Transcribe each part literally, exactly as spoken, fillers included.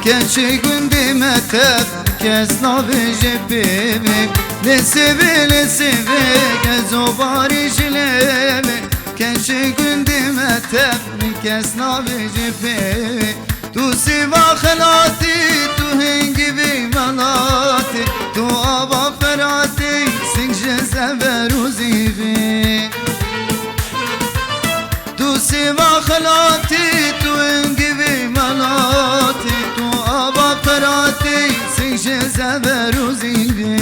Keçê gundê me tev kes navêje pê ve. Lê sêvê, lê sêvê, ez û barî ji lê ve. Keçê gundê me tev kes navêje pê ve. Tu sêva xelatî, tu hingivê melatê, tu ava Feratê, sing ji zever û zîvê. Tu sêva xelatî, tu engivê melatî, tu ava Feratê, sing ji zever û zîvê.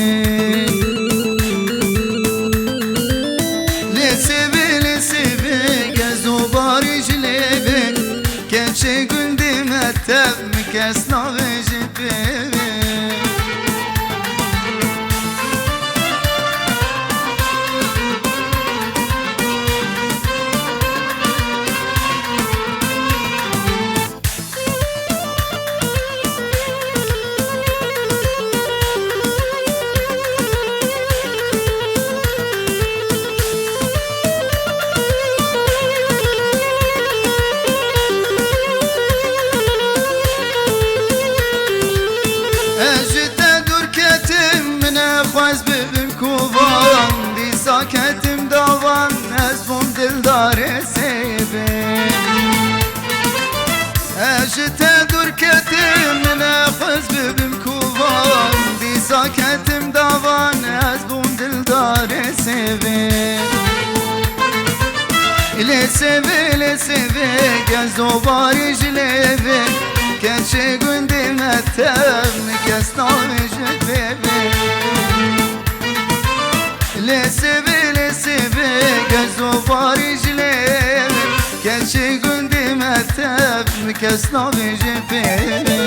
Lê sêvê, lê sêvê, gez û barî ji lê ve. Keçê gundê me tev, mi kes navêje pê ve. Ez ji te dûr ketim, min nexwest bibim kovan, dîsa ketim davan, ez bûm dildarê sêvê. Ez ji te dûr ketim, min nexwest bibim kovan, dîsa ketim davan, ez bûm dildarê sêvê. Lê sêvê, lê sêvê, gez û barî ji lê ve. Keçê gundê me tev, mi kes navêje pê ve. Lê sêvê, lê sêvê, gez û barî ji lê ve. Keçê gundê me tev, mi kes navêje pê ve.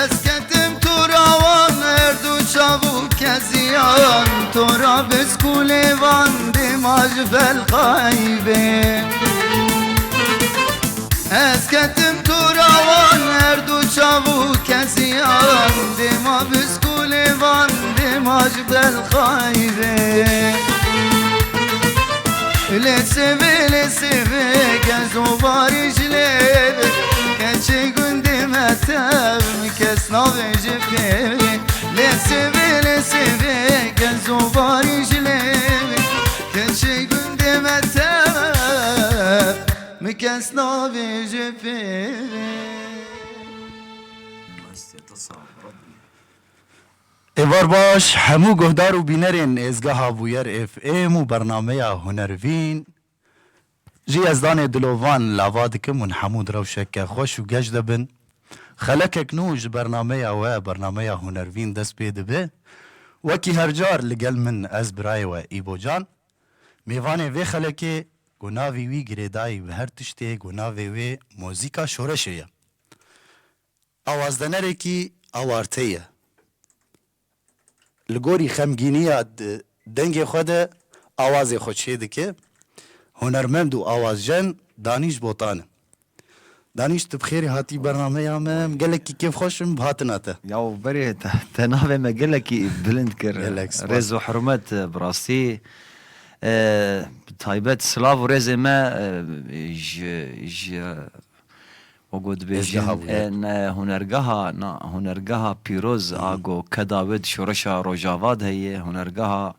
Ez ketim tora wan, her du çav û keziyan, tora biskulê van, dêma ji belqayî bê. Ez ketim tora wan, her du çav û keziyan, dêma biskulê van, dêma ji belqayî ve. Lê sêvê, lê sêvê, gez û barî ji lê ve. Keçê gundê me tev, kes navêje pê ve. Lê sêvê, lê sêvê, gez û barî ji lê ve. Keçê gundê me tev, mi kes navêje pê ve. Êvar baş, hemû guhdar û bînerên êzgeha Bûyer F M û bernameya Hunervîn. Ji Yezdanê dilovan lava dikim hûn hemû di rewşeke xweş û geş de bin. Xelekek nû ji bernameya we, bernameya Hunervîn dest pê dibe. Wekî her car li gel min ez birayê we Îbocan. Mêvanê vê xelekê ku navê wî girêdayî bi her tiştê, ku navê wê muzîka şoreşê ye. Awazdenerekî awarte ye. Li gorî xemgîniya di dengê xwe de awazê xwe çê dike. Hunermend û awazjen Danîş Botan e. Danîş, tu bi xêrê hatî bernameya me. Em gelekî kêfxweş in bi hatina te. Ya berê te, te navê me gelekî bilind kir. Gelek spas. Rêz û hurmet, bi rastî. E, bi taybet silav û rêzê me, e, ji, ji Wek ku dibêjin, Êzgeha Bûyer. E, ne, hunergeha, na, hunergeha pîroz a ku keda wê di şoreşa Rojava de heye, hunergeha,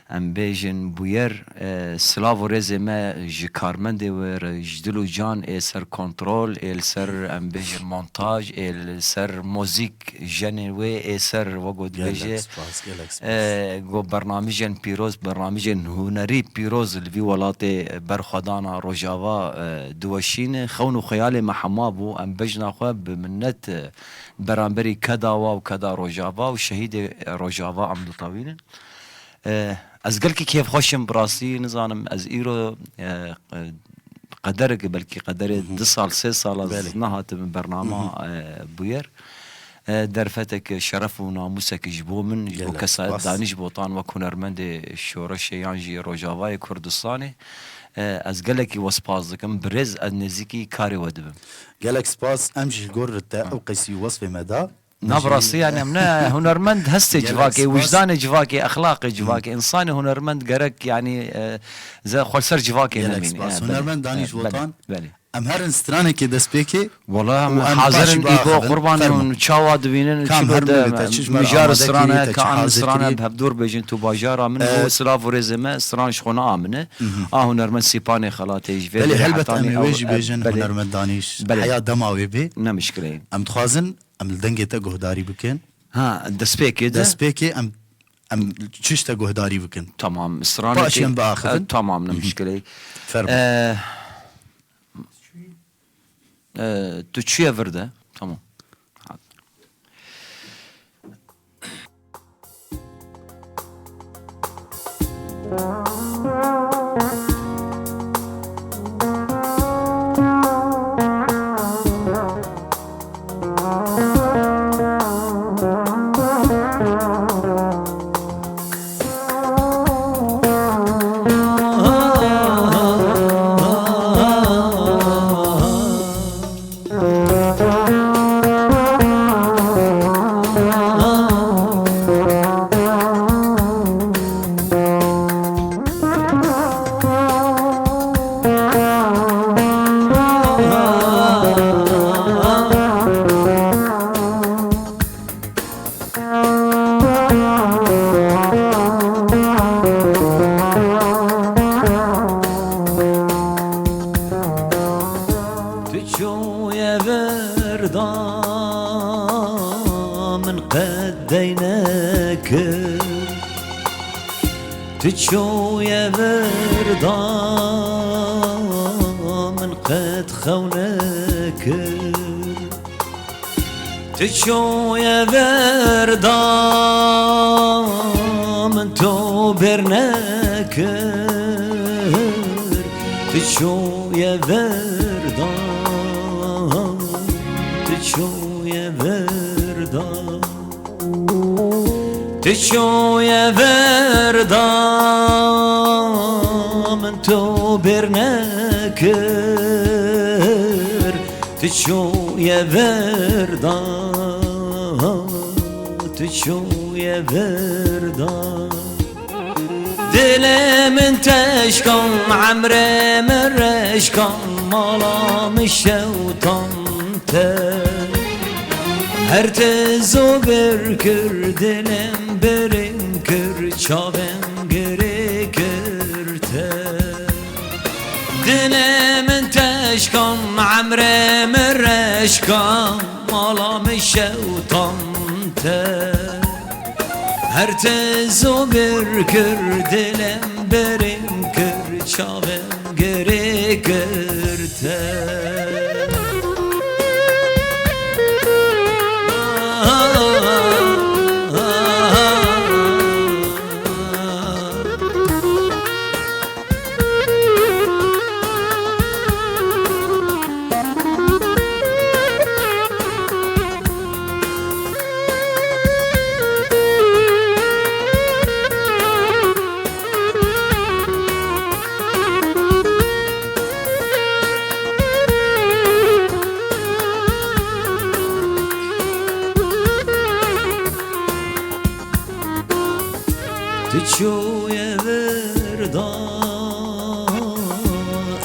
em bêjin Bûyer, e, silav û rêzê me ji karmendê wê re, ji dil û can ê ser kontrol, ê li ser, em bêjin montaj, ê li ser muzîk jenê wê, ê ser, wek ku dibêje, Gelek spas, gelek spas. E, ku bernamijên pîroz, bernamijên hunerî pîroz li vî welatê berxwedana Rojava, e, diweşîne. Xewn û xeyalê me hema bû. Em bejna xwe bi minnet, e, beramberî keda wa û keda Rojava û şehîdê Rojava em ditewînin. E, ez gelkî kêfxweş im bi rastî, nizanim ez îro, e, e, qederek, belkî qederê Hı hı. du sal, sê sal ez Belê. nehatim bernama, Hı hı. e, Bûyer. E, derfetek şeref û namûsek ji bo min, ji bo Gelek kesayet spas. Danî, ji bo tan wek hunermendê şoreşê yan jî Rojavayê Kurdistanê. E, ez gelekî we spas dikim. Birêz, ez nêzîkî karê we dibim. Gelek spas. Em jî li gor te ew qeysî û wesfê me da. Na, bi rastî, yanî, em ne hunermend hestê Gelek civakê, spas. Wijdanê civakê, exlaqê civakê, insanê hunermend gerek, yanî, e, ze xwe li ser civakê Gelek nemîne. Spas. E, belê. Hunermend Danî, e, ji bo belê, tan. Belê. Em herin stranekê destpêkê Wala û em em hazir paşî in î bo biaxivin. Qurbanê Fermo. Hûn çawa dibînin, Kam çilo her de milete, çi ji me re mijar amadekî strane, te, çi ka an hazirkirî. Strane bi hevdor bêjin tu bajara min, e, bo silav û rêzê me, stran ji xwe naamine. Mhm. A hunermend Sîpanê Xelatê ji vê Belê, derê helbet hetanî em ê wê ew, jî e, bêjin belê. Hunermend Danîş. Belê. Heya dema wê bê. Ne mişkileyê. Em dixwazin, em li dengê te guhdarî bikin. Ha, destpêkê de. Destpêkê em, em çişte guhdarî bikin. Tamam, stranekê. Paşê em biaxivin. E, tamam, ne Mhm. mişkileyê. Fermo. E, E, tu çûye vir de. Tamam. Tu çûye vir da min qet dey nekir. Tu çûye vir da min qet xew nekir. Tu çûye vir da min tu bêr nekir. Tu çûye vir da, tu çûye vir da. Tu çûye vir da min tu bêr nekir. Tu çûye vir da, tu çûye vir da. Dilê min teşkan, emrê min reşkan, mala min şewtan te. Her te zobir kir, dilê min birin kir, çavê min girê kir te. Dilê min teşkan, emrê min reşkan, mala min şewtan te. Her te zobir kir, dilê min birin kir, çavê min girê kir te. Tu çûye vir da,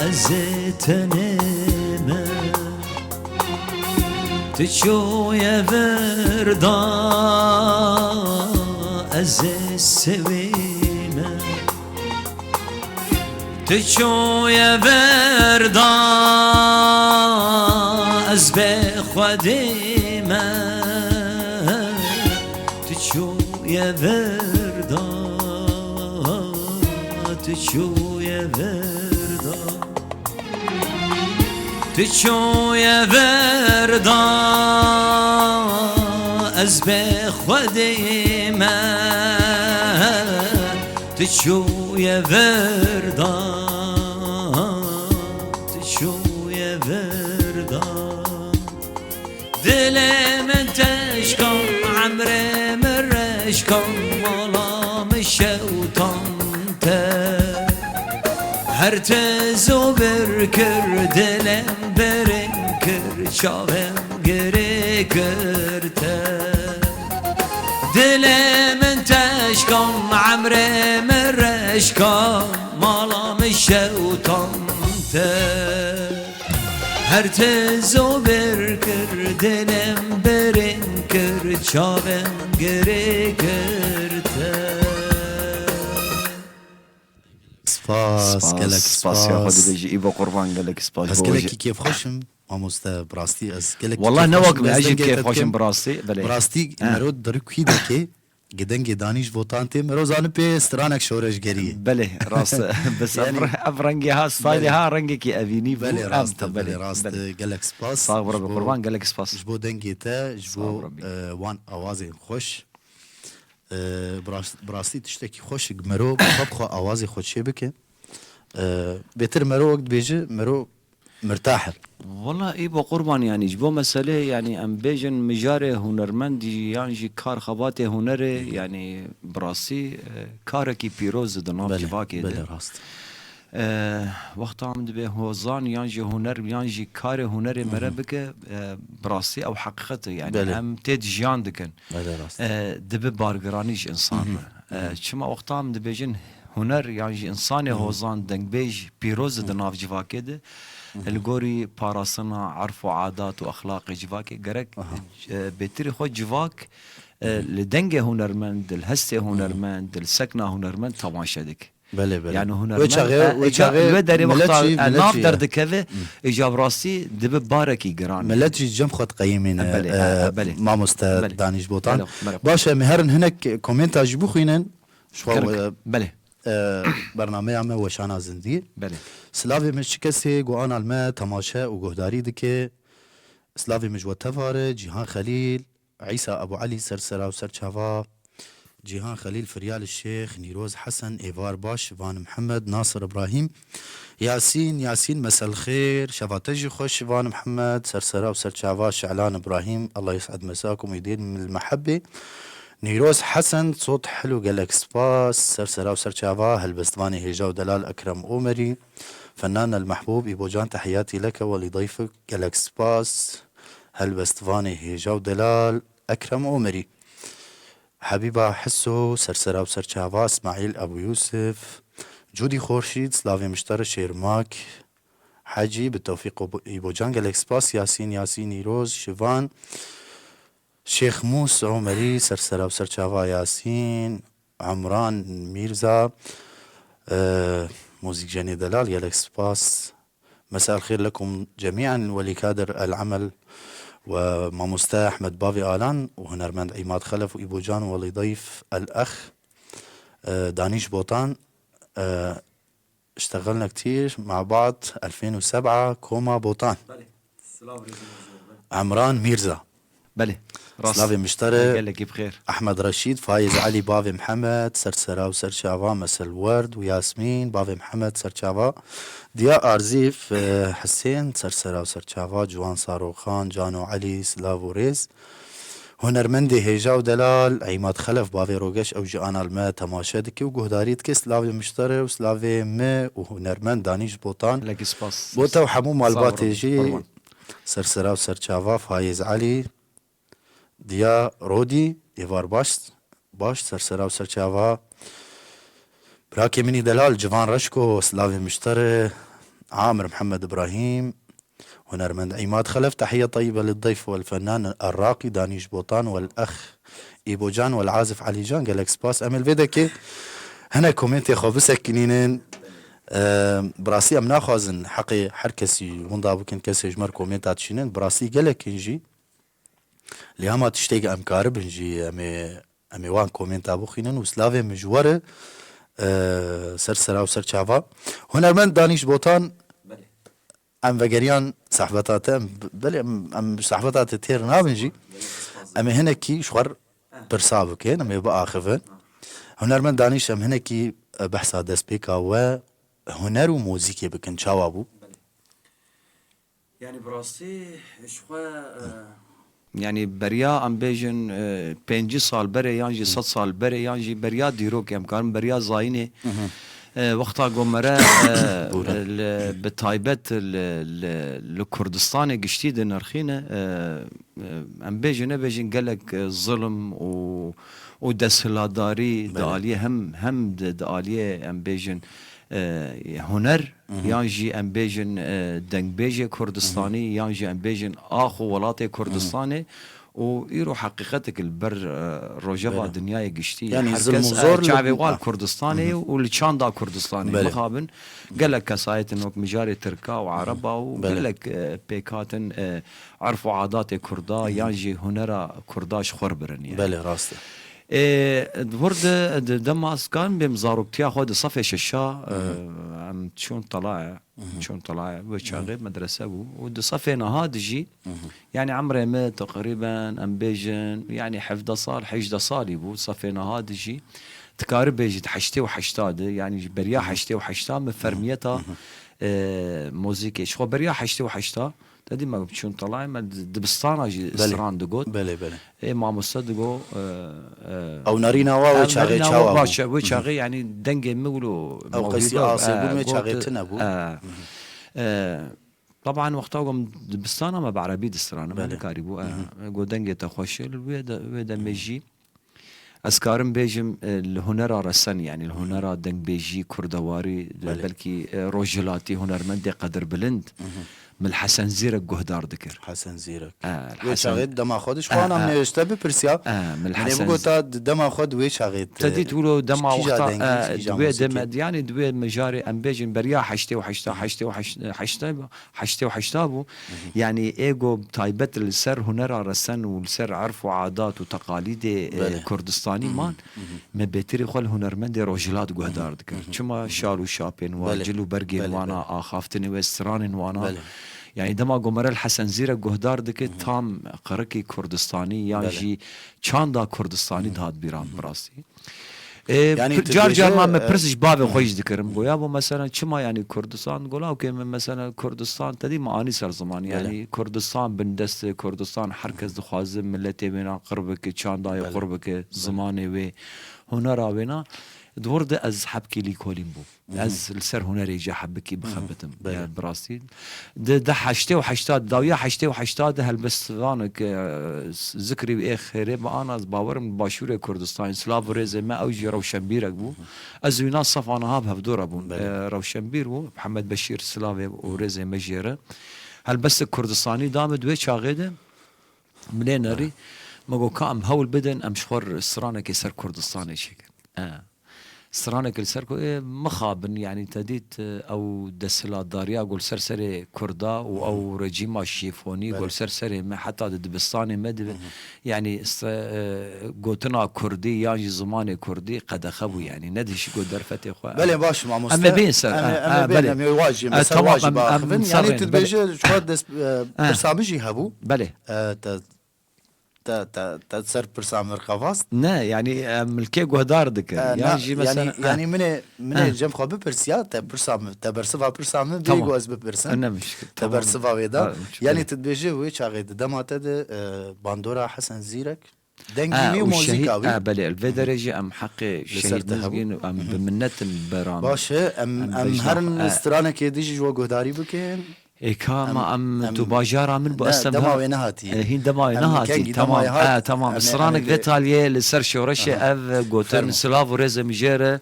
ez ê tenê me. Tu çûye vir da, ez ê sewî me. Tu çûye vir da, ez bê xwedî me. Tu çûye vir da, tu çûye vir da. Tu çûye vir da, ez bê xwedî me. Tu çûye vir da, tu çûye vir da. Dilê min te Eşkan emrê min reşkan mala min şewtan te. Her te zobir kir, dilem berin kir, çavem girê kir te. Dilê min teşkan, emrê min reşkan, mala min şewtan te. Her te zobir kir, dilem berin kir, çavem girê kir te. Spas, gelek spas. Spas ya xwe dibêjî, Îbo Qurban, gelek spas. Ez gelekî kêfxweş im, mamoste, bi rastî ez gelek Wala ne wek min, ez jî kêfxweş im bi rastî. Belê. Bi rastî mero di rikî dekê, gi dengê danî ji votan tê, mero zanî pê stranek şoreşgerî ye. Belê, rast. Bes ev rengê ha, stylê ha rengekî evînî bû. Belê, rast, belê, rast. Gelek spas. Sağ bira bi qurban, gelek spas. Ji bo dengê te, ji bo wan awazên xweş. Bi rastî tiştekî xweş e, mero xwe bi xwe awazê xwe çê bike. Bêtir mero wek dibêje, mero mirtah e. Wala Îbo Qurban, yanî ji bo meselê, yanî em bêjin mijarê hunermendî yan jî kar xebatê hunerê, yanî bi rastî karekî pîroz e di nav civakê de. Belê, rast. Wexta em dibê hozan yan jî huner yan jî karê hunerê mere bike, bi rastî ew heqîqet e, yanî em tê de jiyan dikin. Belê, rast. Dibe bargiranî ji însan re. Çima wexta em dibêjin huner yan jî însanê hozan, dengbêj pîroz e di nav civakê de, li gorî parastina erf û adat û exlaqê civakê gerek bêtirî xwe civak li dengê hunermend, li hestê hunermend, li sekna hunermend temaşe dike. Belê, belê. Yani hunermend, wê çaxê, wê çaxê wê derê wexta nav derdikeve, îca bi rastî dibe barekî giran. Milet jî cem xwe diqeyimîne. Belê, belê. Mamoste Danîş Botan. Baş e, em herin hinek komenta jî bixwînin. Ji xwe, belê. Bernameya me weşana zindî. Belê. Silavê min ji kesê ku anal me temaşe û guhdarî dike. Silavê min ji we tevare, Cîhan Xelîl. Îsa Ebû Elî ser sera û ser çava, Cîhan Xelîl, Firyal Şêx, Nîroz Hesen, Êvar Baş, Şivan Mihemed, Nasir Ibrahîm, Yasîn, Yasîn Meselxêr, şeva te jî xweş Şivan Mihemed, ser sera û ser çava Şelan Ibrahîm, Allah yes'ed mesakum û yedîm il mehebbê, Nîroz Hesen, sot helo gelek spas, ser sera û ser çava helbestvanê hêja û delal Ekrem Omerî, Fennan el Mehbûb, Îbocan tehiyatî leke welî dayfik, gelek spas. Helbestvanê hêja û delal Ekrem Omerî, Hebîba Hiso, ser sera û ser çava Îsmaîl Ebû Yûsif, Cûdî Xorşîd, silavê min ji te re Şêrmak Hecî, bi Tewfîq Îbocan gelek spas, Yasîn, Yasîn Nîroz, Şivan, Şêx Mûs Omerî, ser sera û ser çava Yasîn, Emran Mîrza, e, muzîkjenê delal, gelek spas. مساء الخير لكم جميعا ولكادر العمل وماموستا أحمد بافي آلان وهنرمند عماد خلف وإيبوجان ولضيف الأخ، آه، دانيش بوطان. آه، اشتغلنا كتير مع بعض ألفين وسبعة كوما بوطان. Emran Mîrza. Belê. Rast. Silavê min ji te re. Gelekî bi xêr. Ehmed Reşîd, Faiz Elî, bavê Mihemed, ser sera û ser çava, Mesel Werd û Yasmîn, bavê Mihemed, ser çava. Diya Arzîf, e, Hisên, ser sera û ser çava, Ciwan Saroxan, Cano Elî, silav û rêz. Hunermendê hêja û delal, Îmad Xelef, bavê Rogeş, ew jî anal me temaşe dike û guhdarî dike, silavê min ji te re û silavê me û hunermend Danîş Botan. Gelekî spas. Bo te û hemû malbatê jî. Ser sera û ser çava Fayez Elî, Diya Rodî, êvar baş, baş, ser sera û ser çava. Birakê min î delal, Civan Reşko, silavê min ji te re, Amir Mihemed Îbrahîm, hunermend Îmad Xelef, tehiye teyyibe lid dayf wel fenan el raqî Danîş Botan wel ex Îbocan wel azif Elîcan, gelek spas. Em ê li vê dekê hinek komêntê xwe bisekinînin. Eee, bi rastî em naxwazin heqê her kesî winda bikin, kesê ji me re komênta dişînin. Bi rastî gelek in jî. Lê hema tiştê em karibin jî em ê, em ê wan komênta bixwînin û silavê min ji we re, eee, ser sera û ser çava. Hunermend Danîş Botan, em vegeriyan sehbeta te, em, belê em, em sehbeta te têr nabin jî. Em ê hinekî ji xwe re pirsa bikin, em ê biaxivin. Hunermend Danîş, em hinekî, e, behsa destpêka we huner û muzîkê bikin, çawa bû? Belê. Yani bi rastî ji xwe, e, yanî beriya em bêjin, e, pêncî sal berê yan jî sed sal berê yan jî beriya dîrokê em karin beriya zayînê, e, wexta ku mere, e, li, bi taybet li, li, li Kurdistanê giştî dinirxîne, e, e, em bêjin nebêjin gelek, e, zilm û, û desthilatdarî di aliyê hem, hem di, di aliyê em bêjin, e, huner, yan jî em bêjin, e, dengbêjê Kurdistanî, yan jî em bêjin ax û welatê Kurdistanê û îro heqîqetek li ber, e, rojeva dinyayê giştî. Yanî her zilm kes, û zor e, li çavê wan Kurdistanê û li çanda Kurdistanê. Belê. Mixabin gelek kesayetên wek mijarê Tirka û Ereba û gelek, e, pêkhatin, e, erf û adatê Kurda yan jî hunera Kurda ji xwe birin yani. Belê, rast e. Ê, di wir de, di dema ez karim bêm zaroktiya xwe di sefê şeşa, e, em çûn Telayê, çûn Telayê, wê çaxê medrese bû. Û di sefê niha de jî, yani emrê me teqrîben, em bêjin, yani hevdeh sal, hejdeh salî bû, sefê niha de jî, dikari bêjî di heştê û heşta de, yani ji beriya heştê û heşta me fermiyeta, e, muzîkê. Ji xwe beriya heştê û heşta, Te dî me çûn Telayê me di-, dibistana jî stran digot. Belê, belê. Ê mamoste digot, e, e, Ew nerîna wa wê çaxê nerîna wa çawa bû? Baş e, wê çaxê, yanî dengê min wilo ew qesî mewhîbe, asê bûn, e, wê çaxê tune bû. E, e, taban wexta ku em dibistana me bi erebî distrane, me nikarîbû, e, got dengê te xweş e, li wê de, wê demê jî Ez karim bêjim, e, li hunera resen, yani li hunera dengbêjî, kurdewarî, li belkî, e, rojhilatî hunermendê qedirbilind, min li Hesen Zîrek guhdar dikir. Hesen Zîrek. E, li Wê Hesen çaxê dema xwe de ji xwe, e, anam e, nêwişte bipirsiya. E, min li Hesen bigota di dema xwe di wê çaxê te dît wilo dema wexta, e, di wê deme, yani di wê mijarê em bêjin beriya heştê û heşta, heştê û heşt, heştê, heştê û heşta bû. Yanî ê go taybet li ser hunera resen û li ser erf û adat û teqalîdê, e, Kurdistanî man, me bêtirî xwe li hunermendê rojhilat guhdar dikir. Çima şal û şapên wan, cil û bergên wana, axaftinê wê stranên wana. Yanî dema go mere li Hesen Zîrek guhdar dike, tam qirikî Kurdistanî yan jî çanda Kurdistanî dihat bîra min bi rastî. E, Yanî pir-, tu car car dibêje, ma me e, pirs ji bavê xwe jî dikirim. Goya bo mesela çima yanî Kurdistan, gola okê me mesela Kurdistan te dî me anî ser ziman. Belê. Yanî Kurdistan bindest e, Kurdistan her kes dixwaze miletê wêna qir bike, çandayê qir bike, zimanê wê, hunera wêna. Di wir de ez hebkî lîkolîn bûm. Ez li ser hunerê jî hebikî bixebitim. Belê. Ya, bi rastî. Di, di heştê û heşta, dawiya heştê û heşta de helbestvanek, e, zikrî wî ê xêrê bi ana, ez bawerim li başûrê Kurdistanê, silav û rêzê me, ew jî rewşenbîrek bû. Ez wîna sefa niha bi hevdû re bûn. Belê. E, rewşenbîr bû, Mihemed Beşîr silavê û rêzê me jê re. Helbestek Kurdistanî da min di wê çaxê de, min ê nerî, me got ka em hewl bidin, em ji xwe re stranekê ser Kurdistanê çêkin. E. Stranek li ser ku, ê, mixabin, yanî te dît, e, ew desthilatdariya ku li ser serê Kurda û ew rejîma şîfonî ku li ser serê me heta di dibistanê me dibe, yanî stre-, e, gotina Kurdî yan jî zimanê Kurdî qedexe bû, yanî nedihişî ku derfetê xwe. Belê, baş mamoste. Em ê bên ser, Em ê, ha, em ê ha, bên, belê. Em ê wajî, E, mesela tamam, wajî em, em biaxivin. Yanî serrên, tu belê. dibêje ji xwe dest, e, Ha. pirsa min jî hebû. Belê. E, te Te, te, te ser pirsa min qevast? Ne, yanî, em milkê guhdar dikin. E, Yan na, jî yanî, mesela, yanî ha. minê, minê Ha. cem xwe bipirsiya, te pirsa min, te bersiva pirsa min bê Tamam. ku ez bipirsim. Ne muşkil. Te Tamam. bersiva wê da. Ha, muşkil. Yanî tu dibêjî wê çaxê di dema te de, e, bandora Hesen Zîrek, dengî Ha, wî û û muzîka şehîd, wî. ha, belê, li vê derê jî em heqê Li ser şehîd te hebû. Mizgîn û em bi minnet in bera min. Baş e, em, Em em bejna herin xwe, e. stranekê dijî ji we guhdarî bikin. Ê, ka Em, ma em em, tu bajara min bû, ne, ez te dema ha-, wê nehatî. E, hîn dema wê Em nehatî. kengî Tamam, dema wê hat, e, tamam. em ê, Stranek em ê vê dê. taliyê li ser şoreşê Aha. ev gotin Fermo. silav û rêzê min jê re.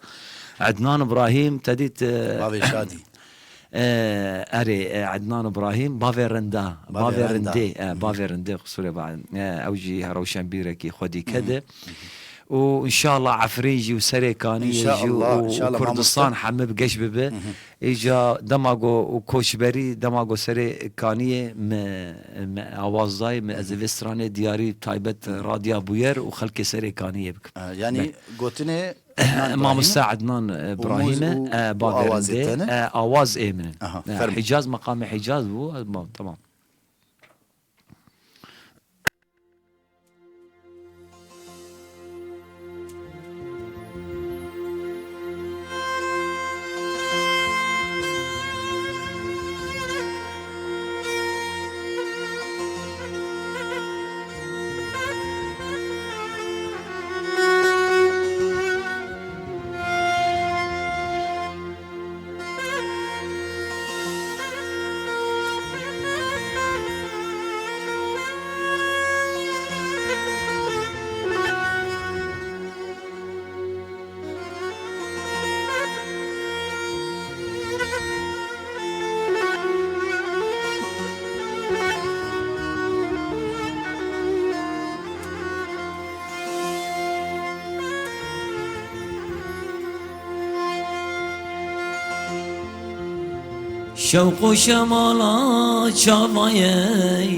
Ednan Ibrahîm, te dît, e, Bavê Şadî. e, erê, e, Ednan Ibrahîm, bavê Renda, Bavê bavê Renda. Rindê, e, Hı hı. bavê Rindê, qisûrê ba, e, ew jî rewşenbîrekî xwedî Hı hı. kede. Hı hı. Û înşallah Efrîn jî û serê Kaniyê jî û, İnşallah, û inşallah Kurdistan mamoste. hemî bi geş bibe. Hı hı. Îca dema go û koçberî, dema go serê Kaniyê me, me awaz dayê, me Hı hı. ez ê vê stranê diyarî taybet Hı hı. Radya Bûyer û xelkê serê Kaniyê bikim. E, yanî Be- gotinê Ednan Mamoste Îbrahîm Ednan û Îbrahîm muz-, e, û, e, û bavê awazê Rindê, te ne? e, awaz ê min in. Aha, E, fermo. Hicaz, meqamê Hicaz bû, e, ma-, tamam. Şewq û şemala çavayey.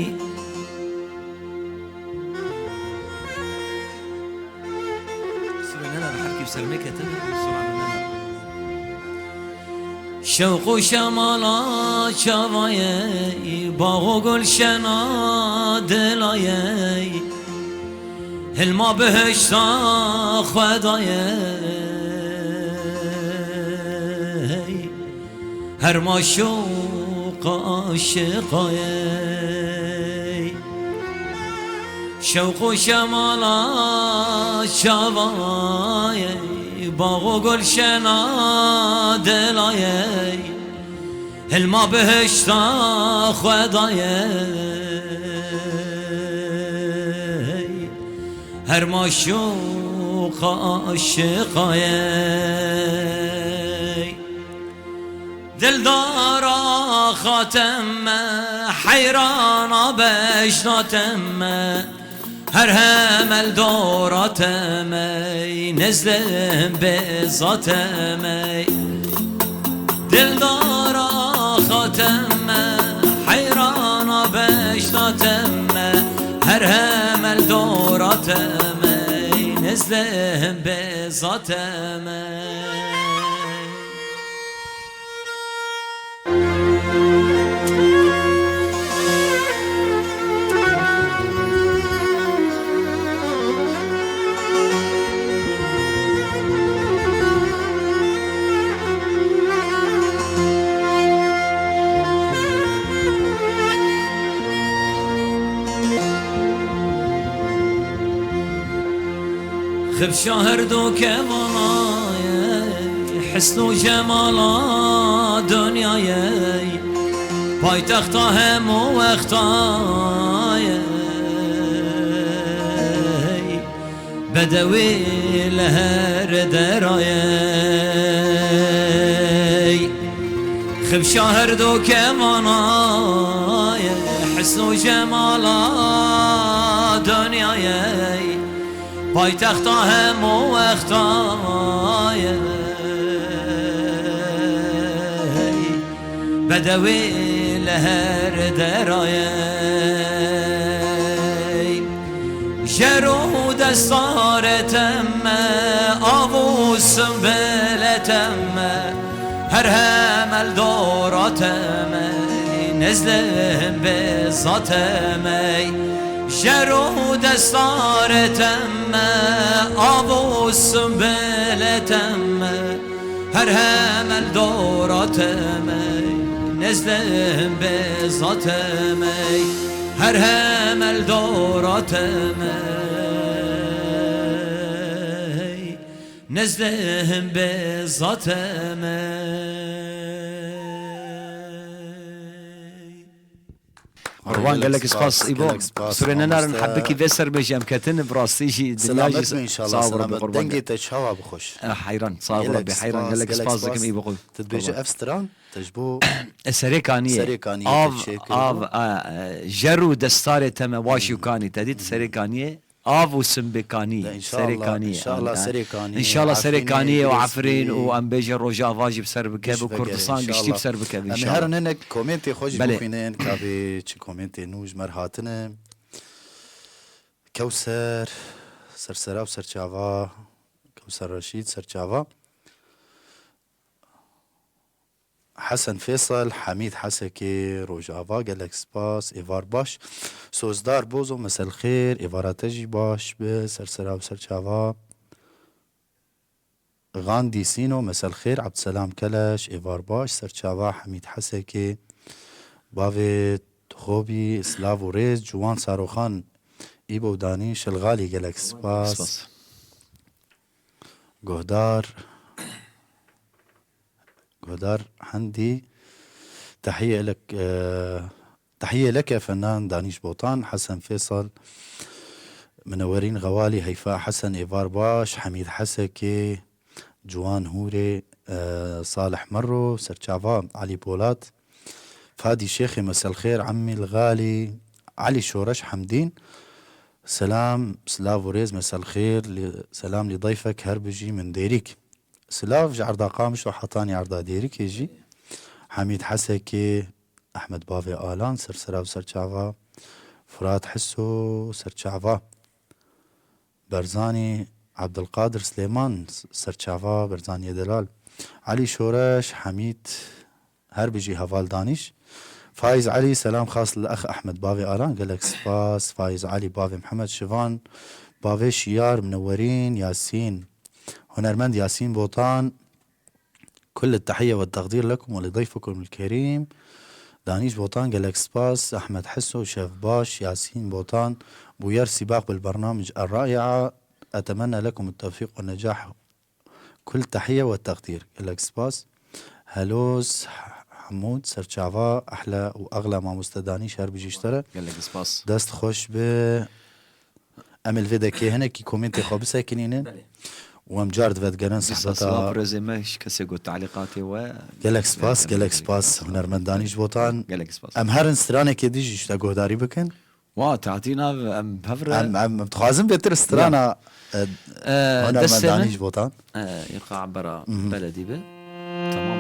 Sibê nena bi herkî bi ser neketin, sibê nena. Şewq û şemala çavayey, bax û gulşena dilayey, hilma bihişta xwedayey. Her maşûqa aşiqayey. Şewq û şemala çavayey, bax û gulşena dilayey, hilma bihişta xwedayey. Her maşûqa aşiqayey. Dildara xateme, heyrana beşnateme, her hemel dorateme, nezlem bezateme. Dildara xateme, heyrana beşnateme, her hemel dorateme, nezlem bezateme. Xifşa her du kevana ye, hisn û cemala dinyayê, paytexta hemû wexta ye, bedewî li her dera ye. Xifşa her du kevana ye, hisn û cemala dinyayê, paytexta hemû wexta ye, bedewî li her dera ye. Jer û destarê teme, av û simbilê teme, her hemel dora teme, nezlem bezateme. Jer û destarê teme, av û simbilê teme, her hemel dora teme, nezlem bezateme. Her hemel dora teme, nezlem bezateme. Qurban, gelek spas, Îbo. Gelek spas, mamoste. Surê nenarin, hebikî vê ser bêje, em ketin, bi rastî jî dinya jî selamet be înşallah, sağ ol, selamet. Qurban. Dengê te çawa bi xweş. Eh, heyran, sağ ol, Rabbi, heyran, gelek spas dikim, Îbo. Tu dibêje ev stran, te ji bo... E, Serê Kaniyê. Serê Kaniyê te çêkir. Av, av, a, e, jer û destarê teme waş û kanî. Te dît Serê Kaniyê. Av û simbê kanî, serê kanî, înşallah, serê kanî. Înşallah serê kanî û Efrîn û em bêje Rojava jî bi ser bike, bi Kurdistan giştî bi ser bike, înşallah. Em ê herin hinek komentê xwe jî bixwînin, ka vê çi komentê nû ji me re hatine. Kewser, sersera û serçava, Kewser Reşîd, serçava. Hesen Fêsal, Hemîd Hesekê, Rojava, gelek spas, êvar baş. Sozdar Bozo, mesel xêr, êvara te jî baş be, sersera û serçava. Gandî Sîno, mesel xêr, Ebdselam Keleş, êvar baş, serçava, Hemîd Hesekê, bavê Hobî, silav û rêz, Ciwan Saroxan, Îbo Danî, Şilxalî, gelek spas. Guhdar. Guhdar Hendî, tehiye lek, e, tehiye leke fenan Danîş Botan, Hesen Fêsal, Minewerîn Xewalî, Heyfa Hesen, êvar baş, Hemîd Hesekê, Ciwan Hûrê, e, Salih Merro, Serçava Elî Polat, Fadî Şêxê, mesel xêr, Emîl Xalî, Elî Şoreş Hemdîn, selam, silav û rêz, mesel xêr, li, selam li dayfek her bijî min dêrîk. Silav ji erda Qamişlo hetanî erda Dêrikê jî. Hemîd Hesekî, Ehmed Bavê Alan, sersera û serçava, Firat Hiso, serçava, Berzanî, Abdulkadir Silêman, serçava, Berzaniyê Delal, Elî Şoreş, Hemîd, her bijî heval Danîş. Faiz Elî, selam xas li ex Ehmed Bavê Alan, gelek spas. Faiz Elî, Bavê Mihemed Şivan, Bavê Şiyar, Minewerîn, Yasîn, hunermend Yasîn Botan, كل التحية والتقدير لكم ولضيفكم الكريم. دانيش بوطان، gelek spas. أحمد حسو، شيف باش، ياسين بوطان، بوير سباق بالبرنامج الرائعة. أتمنى لكم التوفيق والنجاح. كل التحية والتقدير. Gelek spas. Helos Hemûd, serçava, ehla û exla mamoste Danîş, her bijî ji te re. Gelek spas. Dest xweş be. Em ê li vê dekê hinekî komêntê xwe bisekinînin. Belê. Û em car dive digerin. Dîsa sehbeta silav û rêzê me ji kesê got talîqatê we. Gelek spas, em gelek ê spas, hunermend Danîş Botan. Gelek spas. Em herin stranekê dî jî ji te guhdarî bikin. Wa, tatîna em hev re. Em, em, em dixwazin bêtir strana, Ya. e, E, hunermend destê min, Danîş Botan. E, îqa bera Mhm. beledî be. Tamam.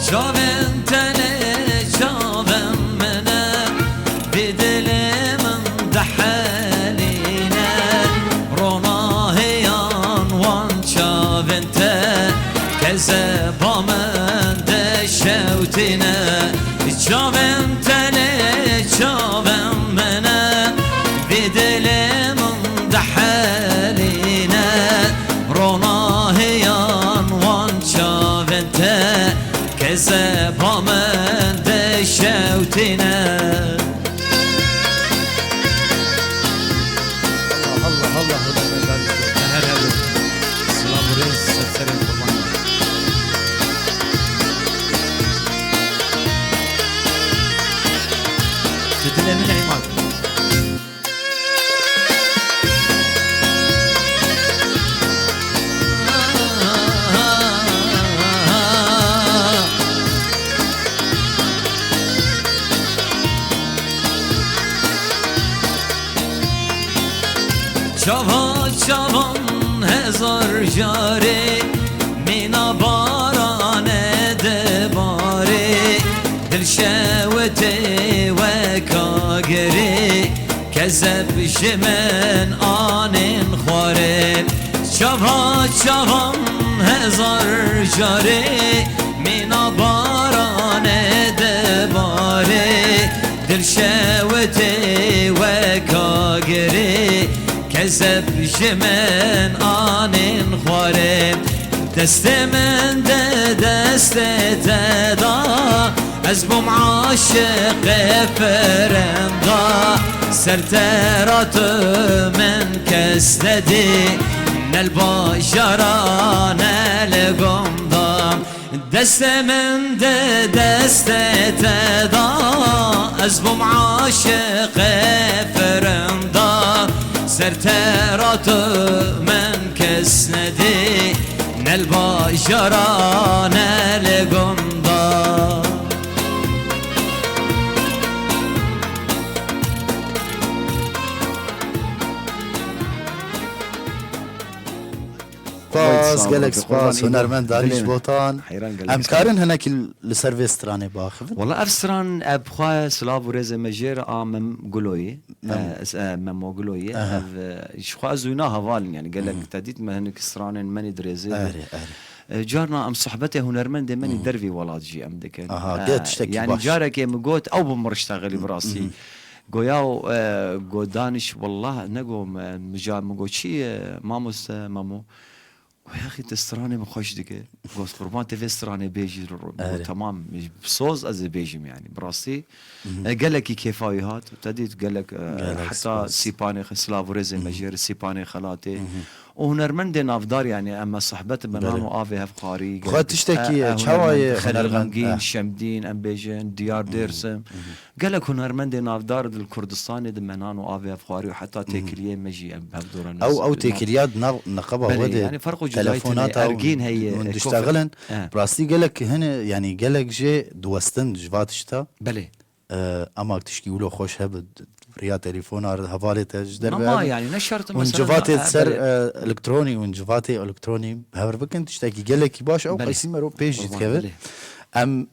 Çavên tenê çavên min e, vî dilê min dihelîne. Ronahiyan wan çavên te, kezeba min dişewtîne. Çavên tenê çavên min e, vî dilê min dihelîne. Ronahiyan wan çavên te, kezeba min dişewtîne. Allah, Allah, Allah, hunermendar işte. Her, her. Silav û rêz, ser serê kurban. Ji dilê min ey mat. Çava çavan hezar carê, mîna barane dibarê, dil şewitê weka girê, kezeb ji min anên xwarê. Çava çavan hezar carê, mîna barane dibarê, dil şewitê weka girê, kezeb ji min anên xwarê. Destê min di destê te da, ez bûm aşiqê firinda. Ser te ra tu min kes nedî, ne li bajara ne li gunda. Destê min di destê te da, ez bûm aşiqê firinda. Ser te ra tu min kes nedî, ne li bajara ne li gunda. Spas, gelek spas, hunermend Danîş Botan. Em karin hinekî li ser vê stranê biaxivin? Wala ev stran, ev bi xwe silav û rêzê me jê re a Mem Guloyê. Mem- E, e, Memo Guloyê. Aha. Ev, e, ji xwe ez wîna heval in, yani gelek Hmm. te dît me hinek stranên menî di rêzê de. Erê, erê. E, carna em sohbetê hunermendê menî Hmm. dervî welat jî em dikin. Aha, E, gel tiştekî yani baş. Carekê min got, ew bi min re ştexilî bi rastî. Hmm. Goya û, e, go Danîş, wallah, nego me, mija min go çi, e, mamoste, Memo? Yaxî te stranê min xweş dike. Gost qurban te vê stranê bêjî ro-, ro-, Erê. Temam, bi soz ez ê bêjim yani. Bi rastî, e, gelekî kêfa wî hat. Te dît gelek, e, Gelek heta spas. Sîpanê xe-, silav û rêzê me jê re, Sîpanê Xelatê. Û hunermendê navdar yani, em me sohbet, me nan Belê. Û avê hevxwarî. Xwe tiştekî, e, e, çawa ye hunermend Xelîl hunermend? Xemgîn, Ha. Şemdîn, em bêjin, Diyar Dêrsim. Gelek hunermendê navdar di li Kurdistanê di me nan û avê hevxwarî û heta têkiliyê me jî em hevdora Ew, ew nez-, têkiliya di nav neqeba Belê, we de yani ferq û cudayî tune, telefonata û ergîn heye, hûn e, diştexilin. Kof-, e. Bi rastî gelek hene, yani gelek jê diwestin ji va tişta. Belê. E, ema tişkî wilo xweş hebe, riya telefona re hevalê te ji derve Mama hebe. Yani ne şert Hûn mesela civatê na-, e, ser, belê. E, elektronî, hûn civatê elektronî hever bikin, tiştekî gelekî baş ew Belê. Qeysî mero pêş jî Qurban, dikeve. Belê. Em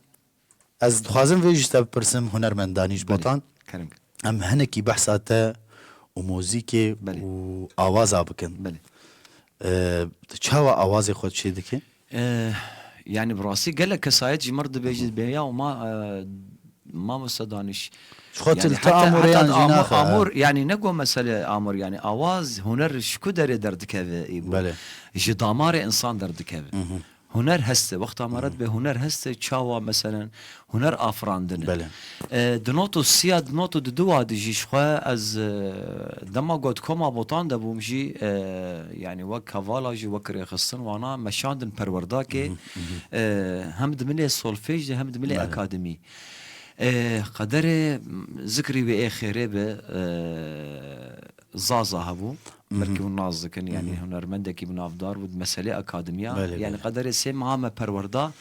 Ez dixwazim vê jî te bipirsim, hunermend Danîş Belê, Botan. Kerem. Em hinekî behsa te û muzîkê Belê. Û awaza bikin. Belê. Ee, tu çawa awazê xwe çê dike? Ee, yani bi rastî gelek kesayet ji mir dibêjin, dibê ya û ma, e, mamoste Danîş. Ji xwe Yani tu heta, amûrê heta yan jî amûr, naxe. Amûr, yani ne go mesele amûr, yani awaz, huner ji ku derê derdikeve î bu? Belê. Ji damarê insan derdikeve. Hı hı. Huner heste, wexta me re dibê huner heste, çawa meselen huner afirandin e. Belê. E, di not û sî ya, di not û di dû wa de jî ji xwe ez, e, dema gotkoma Botan de bûm jî, e, yani wek hevala jî, wek rêxistin wana meşandin perwerdakê, e, hem di milê solfej de hem di milê Belê. Akademî. E, qederê zikrî wê ê xêrê be, e, Zaza hebû. Belkî hûn nas dikin, yani hunermendekî bi navdar bû, di meselê akademiya. Belê, Yani belê. Qederê sê meha me perwerda,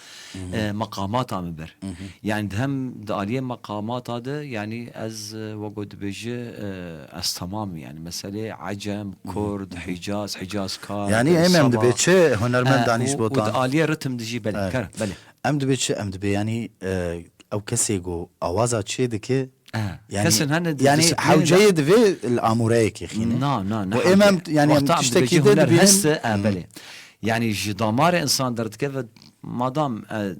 e, meqamata min bir. Yani di hem di aliyê meqamata de, yani ez, e, wego dibêje, e, ez temam im. Yani meselê Ecem, Kurd, Hicaz, Hicazkar, Yani e, em em Saba, dibê çi hunermend e, Danîş û, û Botan? Di aliyê ritim de jî belê, Evet. Kar, belê. Em dibê çi, em dibê yani, e, ew kesê ku awaza çê dike, E, Yani, kesin hene di yani disiplinê de hewceyê divê li amûreyekê xîne. Na, na, ne Û hewce. Êm em, yani, em Wexta em tiştekî dibêjin de huner dibînin. Heste, e, Hmm. Belê. Yani ji damarê insan derdikeve madam, e,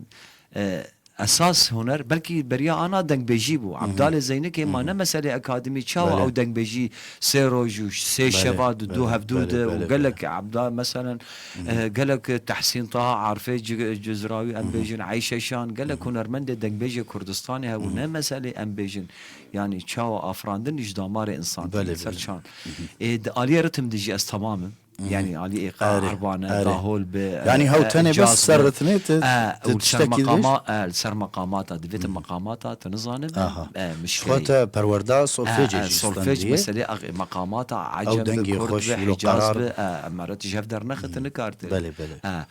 e, esas huner, belkî beriya ana dengbêjî bû. Hı hı. Ebdalê Zeynikê ma Hı hı. ne meselê akademî çawa Belê. Ew dengbêjî sê roj û sê Belê, şeva di du belê, hevdû belê, de û belê, gelek belê. Ebdal, meselen, Hı hı. E, gelek Tehsîn Taha, Arifê Ci-, Cizrawî, em Hı hı. bêjin, Eyşe Şan, gelek Hı hı. hunermendê dengbêjê Kurdistanê hebû. Hı hı. Ne meselê em bêjin, yani çawa afirandin ji damarê insan Belê, ser belê. Çan. Hı hı. E, di aliyê ritim de jî ez temam im. Hı hı. Yani aliyê Erê, erbane, erê. Dahol be, Yani e, hew e, tenê bes caz ser be. Ritmê te, E, te û li ser tiştekî dibêj? Meqama-, e, li ser meqamata, divê te Hı hı. meqamata, tu nizanim, Aha. e, Ji xwe mişkeyî. Te perwerda solfejê E, e, jî solfej standiye. Meselê ax-, meqamata, Ew Ecem be, dengê Kurd xweş, be, îro Hicaz qerab. Be, e, em re tu ji hev dernexin, tu Hı. nikar tu. Belê, belê. E.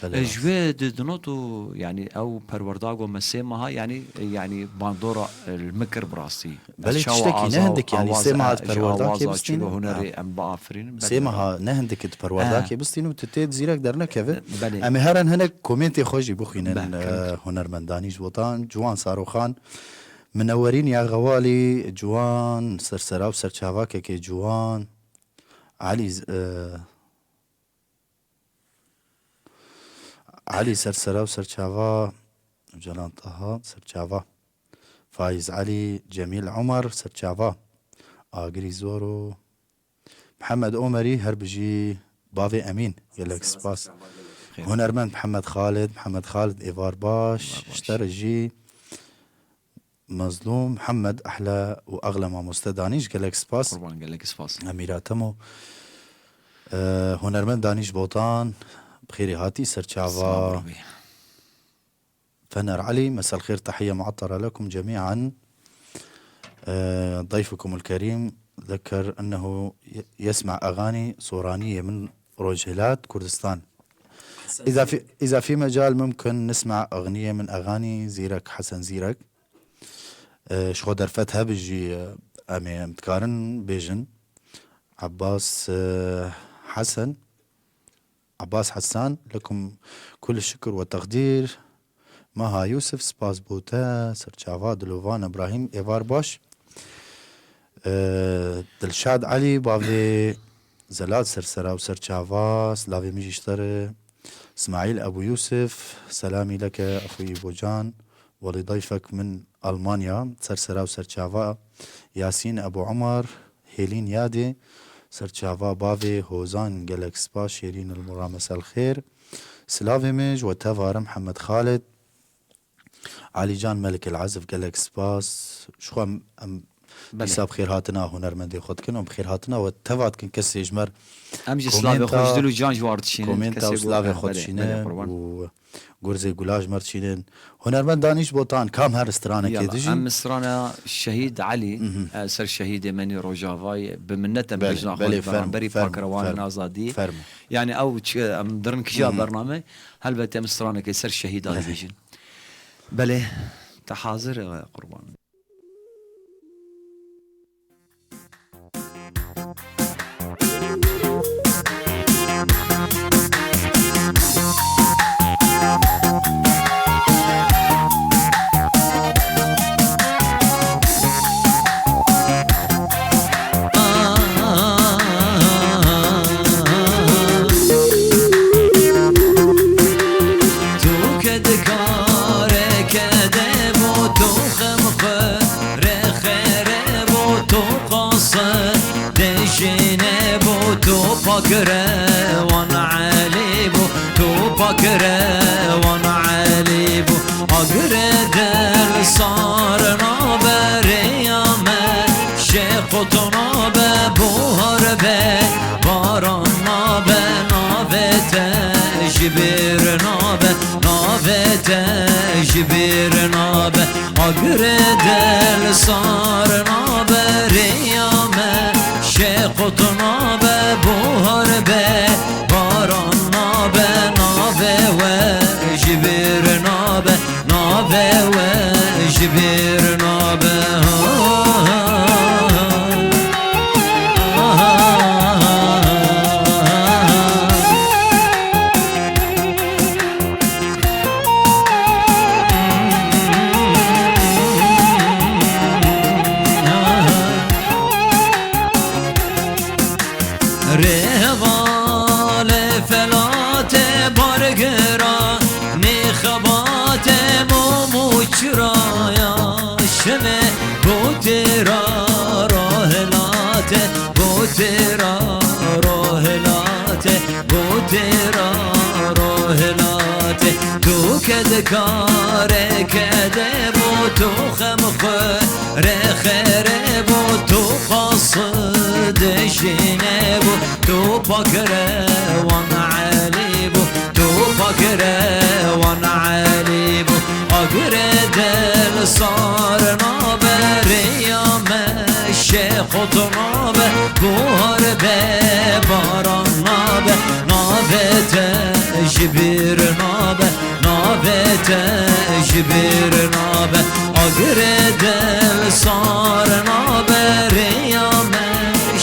Belê E, ji rast. Wê di, di not û, yani ew perwerda go me sê meha, yani, e, yani bandora, e, li min kir bi rastî. Belê, çawa tiştekî ne aza-, hindik, yani, awaza, sê meha e, di ji perwerdakê awaza bistînin? Çilo hunerê Ha. Em biafirînin, Sê belê. Meha ne hindik di perwerdakê Ha. Bistînin û tu tê di zîrek dernekeve. Belê. Em ê herin hinek komêntê xwe jî bixwînin, Be, kerem. E, hunermend Danîş Botan, Ciwan Saroxan, Minewerîn ya Xewalî, Ciwan, sersera û serçavakekê ciwan, Elî, e, Elî sersera û serçava, Celan Taha serçava, Faiz Elî, Cemîl Omer serçava, Agirî Zoro, Mihemed Omerî her bijî bavê Emîn, gelek spas. Xêr. Hunermend Mihemed Xalid, Mihemed Xalid êvar baş, Êvar baş. Ji te re jî. Mazlûm Mihemed, ehla û exla mamoste Danîş, gelek spas. Qurban, gelek spas. Emîra Temo. Ee, hunermend Danîş Botan, bi xêrê hatî serçava. Selamun aleyküm. Fener Ali, مساء الخير، تحية معطرة لكم جميعا. Ee, ضيفكم الكريم ذكر أنه ي-، يسمع أغاني سورانية من روجهلات كردستان. إذا في، إذا في مجال ممكن نسمع أغنية من أغاني زيرك، حسن زيرك. Ee, ji xwe derfet hebe jî, e, em ê, em dikarin bêjin. Abbas, e, Hesen, Abbas Hesen, lekum kul şikir ve teqdîr. Meha Yusuf, spas bo te, serçava, Dilovan Ibrahîm, êvar baş. Ee, Dilşad Elî, bavê Zelal, sersera û serçava, silavê min jî ji te re. Îsmaîl Ebû Yûsif, selamî leke exûyî Bocan, welî dayfek min Almanya, sersera û serçava. Yasîn Ebû Umar, Hêlîn Yadê, Serçava bavê Hozan, gelek spas. Şêrîn el Mura, mesel xêr. Silavê min ji we teva re Mihemed Xalid. Alî Can Melik el Ezif, gelek spas. Ji xwe em, em Belê. dîsa bi xêrhatina hunermendê xwe dikin û bi xêrhatina we teva dikin kesê ji me re Em jî silavê xwe ji dil û can ji war dişînin. Komenta û silavê xwe dişînin û gurzê gula ji me re dişînin. Hunermend Danîş Botan, kam her stranekê dijî? Em strana Şehîd Elî, e, ser şehîdê menî Rojavayê, bi minnet em Belê, bejna xwe belê, di beramberî fermo, fermo, pakirewanên fermo, azadî. Fermo. Yani ew çi, em dirin kija bername, helbet em stranekê ser şehîda dibêjin. Belê, te hazir e, qurban. Tu kedkareke de bo tu xem xwe rexere bo tu qase dejine bo tu pakre wan Elî bo tu pakre wan Elî bo agre del sar nabe rêya me şêqotona be buhar be baran nabe navê te ji bîr nabe navê te ji bîr nabe agre del sar nabe rêya me şêqot nabe buhar be baran nabe navê we ji bîr nabe navê we ji bîr nabe. Rêvale felate bargira nêxebate mom û çiraya şime botêra rohelate botêra rohelate botêra rohelate tu kedkareke de bo tu xem xwe rexere bo tu qas dejine bo tu pakre wan Elî bo tu pakre wan Elî bo agre del sar nabe rêya me şêqot nabe buhar be baran nabe navê te ji bîr nabe navê te ji bîr nabe agre del sar nabe rêya me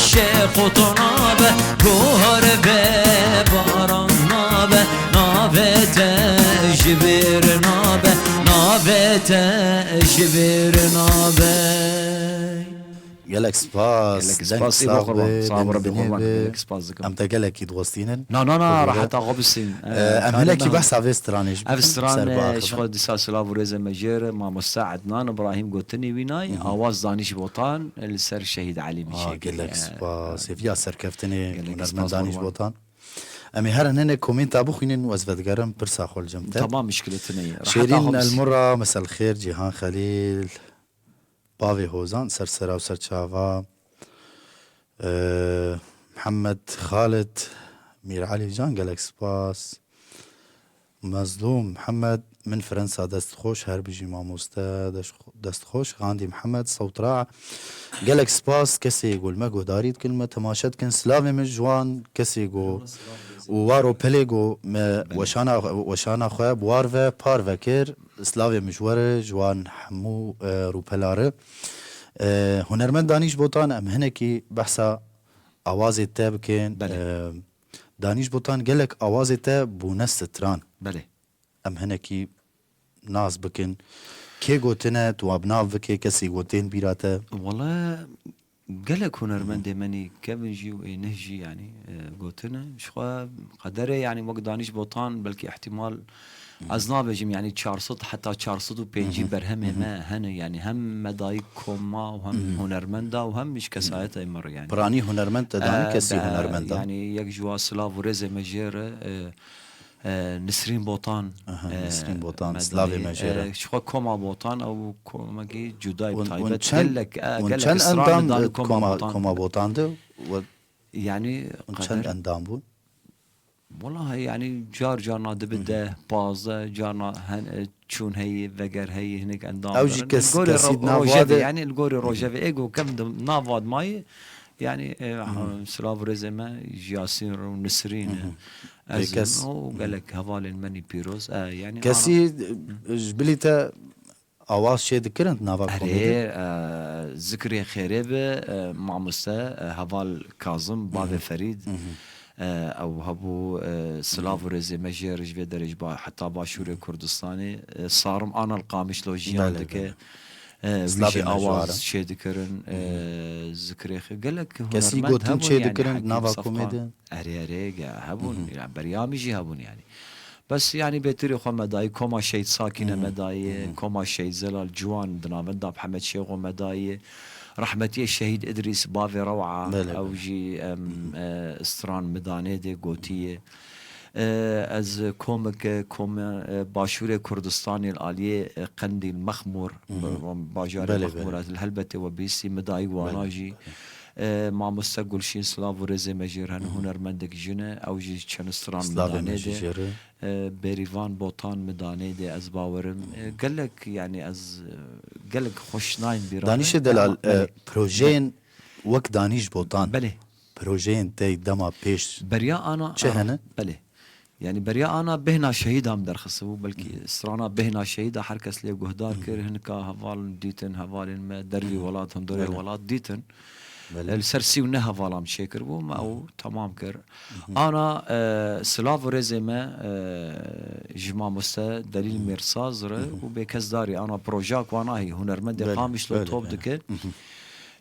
şêqot nabe buhar be baran nabe navê te ji bîr nabe navê te ji bîr nabe. Gelek spas. Gelek spas, sağ be, sağ be, Rebî qurban, gelek spas dikim. Em te gelekî diwestînin. Na, na, na, reheta xwe bisîn. Em hinekî behsa vê stranê jî bikin. Ev stran ji xwe dîsa silav û rêzê me jê re, mamoste Ednan Îbrahîm gotinî wî nayî, awaz Danîş Botan, li ser Şehîd Elî min çêkir. Gelek spas. Hêviya serkeftinê hunermend Danîş Botan. Em ê herin hinek komenta bixwînin û ez vedigerim pirsa xwe li cem te. Tamam, muşkile tune ye. Şêrîn Elmura, mesel xêr, Cîhan Xelîl. Bavê Hozan, ser sera û ser çava, e, Mihemed Xalid, Mîr Elî Can, gelek spas. Mezlûm Mihemed, min Fransa, dest xweş, her bijî mamoste, dest, dest xweş. Gandî Mihemed, Sewtra, gelek spas, kesê ku li me guhdarî dikin, me temaşe dikin, silavê min ji wan kesê ku û waro pelê ku me weşana, weşana xwe bi war ve par vekir. Silavê min ji we re, ji wan hemû, e, rûpela re. E, hunermend Danîş Botan, em hinekî behsa awazê te bikin. Belê. E, Danîş Botan, gelek awazê te bûne stran. Belê. Em hinekî nas bikin. Kê gotine, tu wan bi nav bike, kesê ku tên bîra te? Wele, Gelek hunermendê menî kevin jî û ê neh jî, yanî, e, gotine. Ji xwe qederê, yanî, wek Danîş Botan, belkî ihtimal, ez nabêjim, yanî, çar sed heta çar sed û pêncî berhemê me hene, yanî, hem medayî koma û hem hunermenda û hem ji kesayetê me re, yanî. Piranî hunermend te dane, E, kesî de, hunermend e? Yanî, yek ji wa silav û rêzê me jê re, e, e, Nisrîn Botan, Aha, e, Nisrîn Botan, me silavê dayî, me jê re. E, ji xwe koma Botan, ew komekî cudayî Hûn, hûn taybet. Çend, gelek, e, hûn gelek çend israr endam, dane e, koma koma, Botan. Koma Botan de? We, yanî, hûn çend endam bûn? Welahi, yanî, car carna dibe deh, pazdeh, carna hen, e, çûn heyî, veger heyî, hinek endam. Ew jî kes, li gorî kesî ro-, nav rojevê, de, yanî, li gorî rojevê ê ku kevin di nav de mayî, yanî, e, silav û rêzê me ji Yasîn re û Nisrîn e. Ez û gelek hevalên menî pîroz. E, yanî, kesî, e, ji bilî te awaz çê dikirin di nava komê de? Erê, e, zikrê xêrê be, e, mamoste, e, heval Kazim, bavê Ferîd, e, ew hebû, e, silav û rêzê me jê re ji vê derê ji ba-, heta Başûrê Kurdistanê, e, Sarim Anal Qamişlo jiyan dike. Belê, belê. E, wî jî awaz çê dikirin, e, zikrê xê-, gelek hunermend hebûn, yanî, Hekîm Safkan. Kesî gotin çê dikirin di nava komê de? Erê, erê, ge-, hebûn, yanî, beriya min jî hebûn, yanî. Bes, yanî, bêtirê xwe me dayî, koma Şehîd Sakîne me dayî, koma Şehîd Zelal Ciwan di navenda Mihemed Şêxo me dayî, rehmetiyê Şehîd Îdrîs bavê Rewa, belê, ew jî, em, e, stran midanê dê gotiye. E, ez komik, e, kom-, e, Başûrê Kurdistanê li aliyê, e, Qendîl, Mexmûr, bajarê Mexmûr, belê, ez li helbetê we bihîstî, midayî wana jî. E, mamoste Gulşîn, silav û rêzê me jê re hene, hunermendek jin e, ew jî çend stran midanê de. E, Bêrîvan Botan midanê de, ez bawerim. E, gelek, yanî ez, e, gelek xweş nayên bîra me. Danîşê delal, e, projeyên wek Danîş Botan, belê, projeyên te dema pêş çi hene? Belê. Yanî beriya ana bêhna şehîda min derxistibû, belkî strana bêhna şehîda her kes lê guhdar kir, hinika heval dîtin, hevalên me dervî welat, hundirê welat dîtin. Belê. Li ser sî û neh hevala min çêkiribû, me ew temam kir. Ana, e, silav û rêzê me, e, ji mamoste Delîl Mêrsaz re û bêkesdarî ana projeya ku ana hî hunermendê Qamişlo top dike.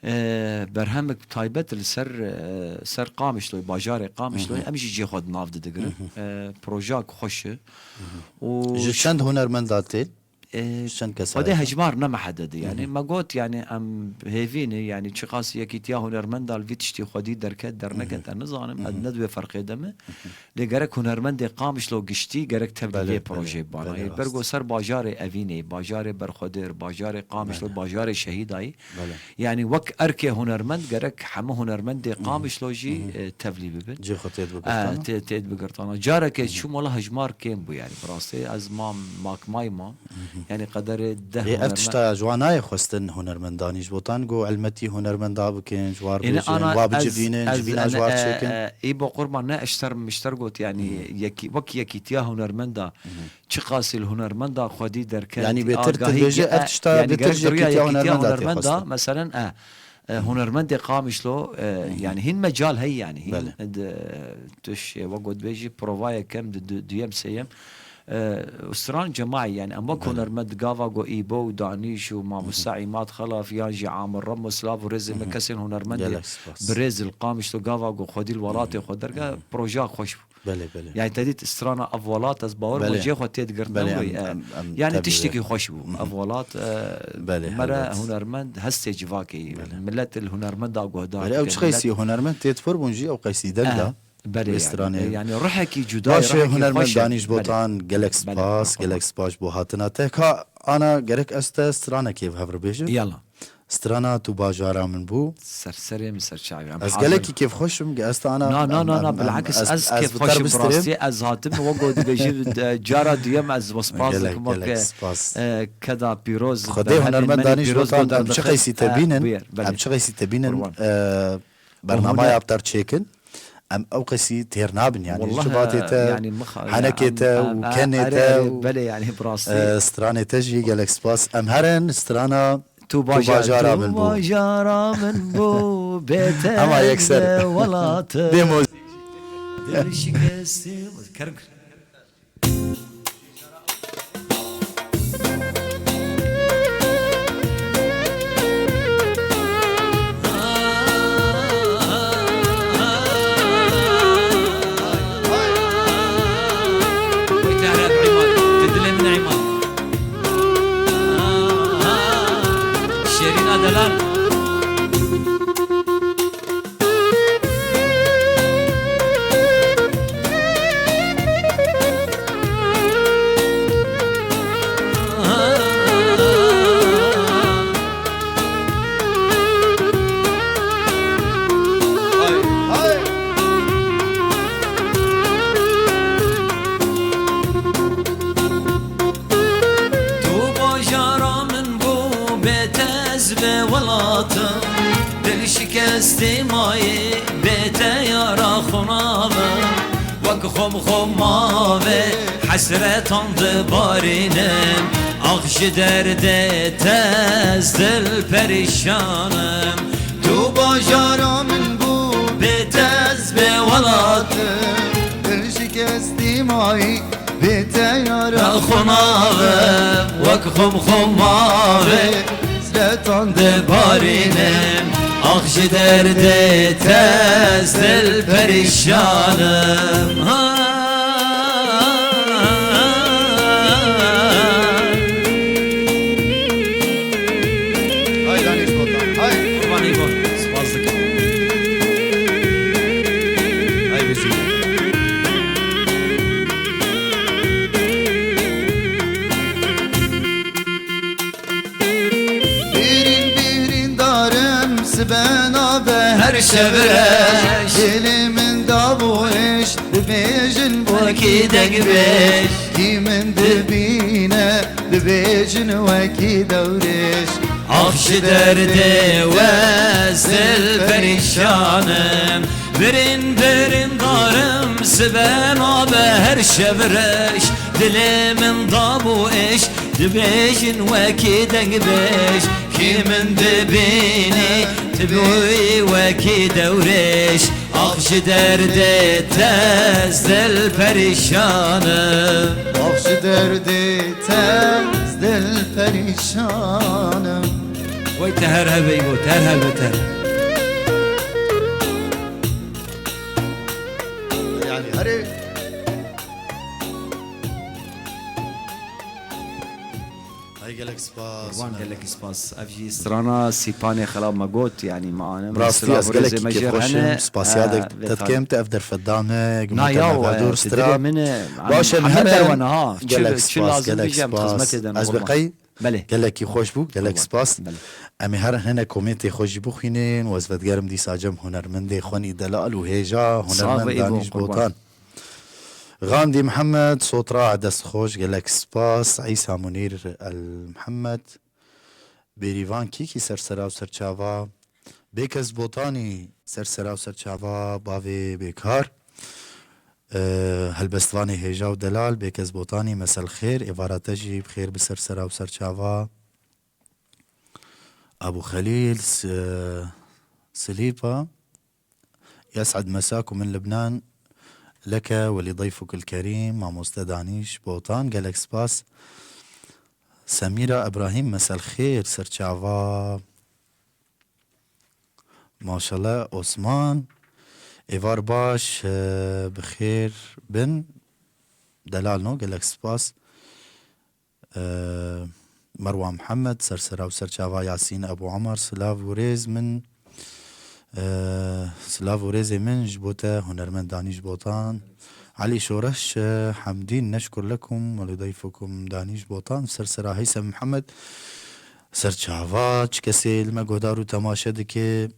E, berhemek taybet li ser, e, ser Qamişloyê, bajarê Qamişloyê, em jî cihê xwe di nav de digirin. E, projeya ku xweş e. Û ji çend hunermenda tê? E, Çend kes Xwedê hecmar ne meheded e. Yanî me got, yanî em hêvî ne, yanî çiqas yekîtiya hunermenda li vî tiştî xwedî derket, derneket, ez nizanim, ez ne di wê ferqê de me. Lê gerek hunermendê Qamişlo giştî gerek tevlî vê projeyê bana. Belê, belê, rast. Ber ku ser bajarê Evînê, bajarê Berxwedir, bajarê Qamişlo, belê, bajarê Şehîdayî. Belê. Yanî wek erkê hunermend gerek hemû hunermendê Qamişlo jî, e, tevlî bibin. Cihê xwe têt bigirtana. E, tê-, têt bigirtana. Careke çûm wela hejmar kêm bû yanî. Bi rastî ez mam, makmay mam. Yanî qederê deh hunermend. Ê, ev tişta ji wan nayê xwestin hunermendanî ji bo tan ku elmetî hunermenda bikin, ji war bêjin, wa bicivînin, civîna ji war çêkin. Îbo qurban ne eşter mişter got, yanî yekî-, wek yekîtiya hunermenda, çiqasî li hunermenda xwedî derket, yanî bêtir tu dibêje ev tişta bêtir ji yekîtiya hunermenda tê xwestin. Meselen, e, e, hunermendê Qamişlo, e, yanî hîn mecal heye yanî. Hîn, belê, di, tu şê, wek got bêjî, provayê kem di, di, duyem, sêyem, e, stran cemaî, yanî em wek hunermend gava ku Îbo û Danîş û mamoste Îmad Xelaf yan jî Amir Remo, silav û rêzê me, kesên hunermendê, gelek spas, birêz li Qamişlo gava ku xwedî li welatê xwe derket, projeya xweş bû. Belê, belê. Yanî te dît strana Ev Welat, ez bawer bû cihê xwe tê digirtin. Belê, wê, em, e, em, em, yanî tiştekî xweş bû. Ev Welat, e, belê, me re helbet, hunermend hestê civakê ye. Belê. Milet li hunermenda guhdar dike. Belê, ew çi qeysî hunermend tê pir bûn jî, ew qeysî deng da. Belê, yanî, stranê, e, yanî ruhekî cuda ye, ruhekî xweş e. Baş e, hunermend Danîş Botan, gelek spas, gelek spas bo hatina te. Ka ana gerek ez te stranekê bi hev re bêjim. Yala. Strana Tu Bajara Min Bû. Ser serê min, ser çavê min. Ez gelekî kêfxweş im, ez te ana. Na, na, na, na, bilakis ez kêfxweş im, bi rastî ez hatim, wek ku dibêjî, e, cara duyem ez we spas dikim, gelek, gelek spas. E, keda pîroz, Xwedê hunermend Danîş Botan, em çi qeysî te bînin, em çi qeysî te bînin, e, bernamaya bi te re çêkin. Em ew qeysî têr nabin, yanî, ji civatê te, yanî, henekê te û kenê te û, belê, yanî, bi rastî, e, stranê te jî gelek spas. Em herin strana Tu bajara min bû. Tu bajara min bû, bê te hema yekser. Welat. Dê mozî. Dil şikestî. Kerem kir. Helatim, dil şikestî mayî, bê te yara xwe navim. Wek xwe bi xwe mavê, hesretan dibarînim. Ax ji derdê te ez dil perîşan im. Tu bajara min bû, bê te ez bê welat im. Dil şikestî mayî, bê te yara xwe navim. Wek xwe bi xwe mavê, hesretan dibarînim. Ax ji derdê te ez dil perîşan im. Ha. Hay Danîş Botan, hay. Qurbanî Got, spas dikim. Hay bizî. Bêrîn bêrîn darim, sibe nabe her şev reş. Dilê min dabû êş, dibêjin wekî dengbêj. Kî min dibîne, dibêjin wekî dewrêş. Ax ji derdê we ez dil perîşan im. Birîn birîn darim, sibe nabe her şev reş. Dilê min dabû êş, dibêjin wekî dengbêj. Kî min dibînî, dibûyî wekî dewrêş. Ax ji derdê te ez dil perîşan im. Ax ji derdê te ez dil perîşan im. Wey te her hebe Îgo, te her hebe te. Yani herê. Ay gelek spas. Qurban, gelek spas. Ev jî strana Sîpanê Xela me got, yanî me anim. Bi rastî ez gelekî kêfxweş im. Spasiya te dikim, tu ev derfet da me, Na yaw, e, tu dilê min e. Baş e, em heme derwene ha. Gelek spas, gelek spas. Ez bi qey Belê. Gelekî xweş bû, gelek spas. Belê. Em ê her hinek komêntê xwe jî bixwînin û ez vedigerim dîsa cem hunermendê xwenî delal û hêja, hunermend Danîş Botan. Gandî Mihemed, Sotra, dest xweş, gelek spas. Îsa Munîr El Mihemed, Bêrîvan Kîkî ser sera û ser çava. Bêkes Botanî ser sera û ser çava bavê Bêkar. E, helbestvanê hêja û delal, Bêkes Botanî, mesel xêr, êvara te jî bi xêr bi ser sera û ser çava. Abu Xelîl, S-, Silîpa, Yes'ed mesakum min Libnan leke welî dayfuk el kerîm, mamoste Danîş Botan, gelek spas. Semîra Ibrahîm, mesel xêr, ser çava. Maşallah Osman. Êvar baş, e, bi xêr bin. Delal no, gelek spas. E, Merwa Mihemed, ser sera û ser çava Yasîn Ebû Emar, silav û rêz min. E, silav û rêzê min ji bo te, hunermend Danîş Botan. Elî Şoreş, e, Hemdîn, neşkur lekum, welî dayfukum Danîş Botan, ser sera Heysem Mihemed. Ser çava, çi kesê li me guhdar û temaşe dike,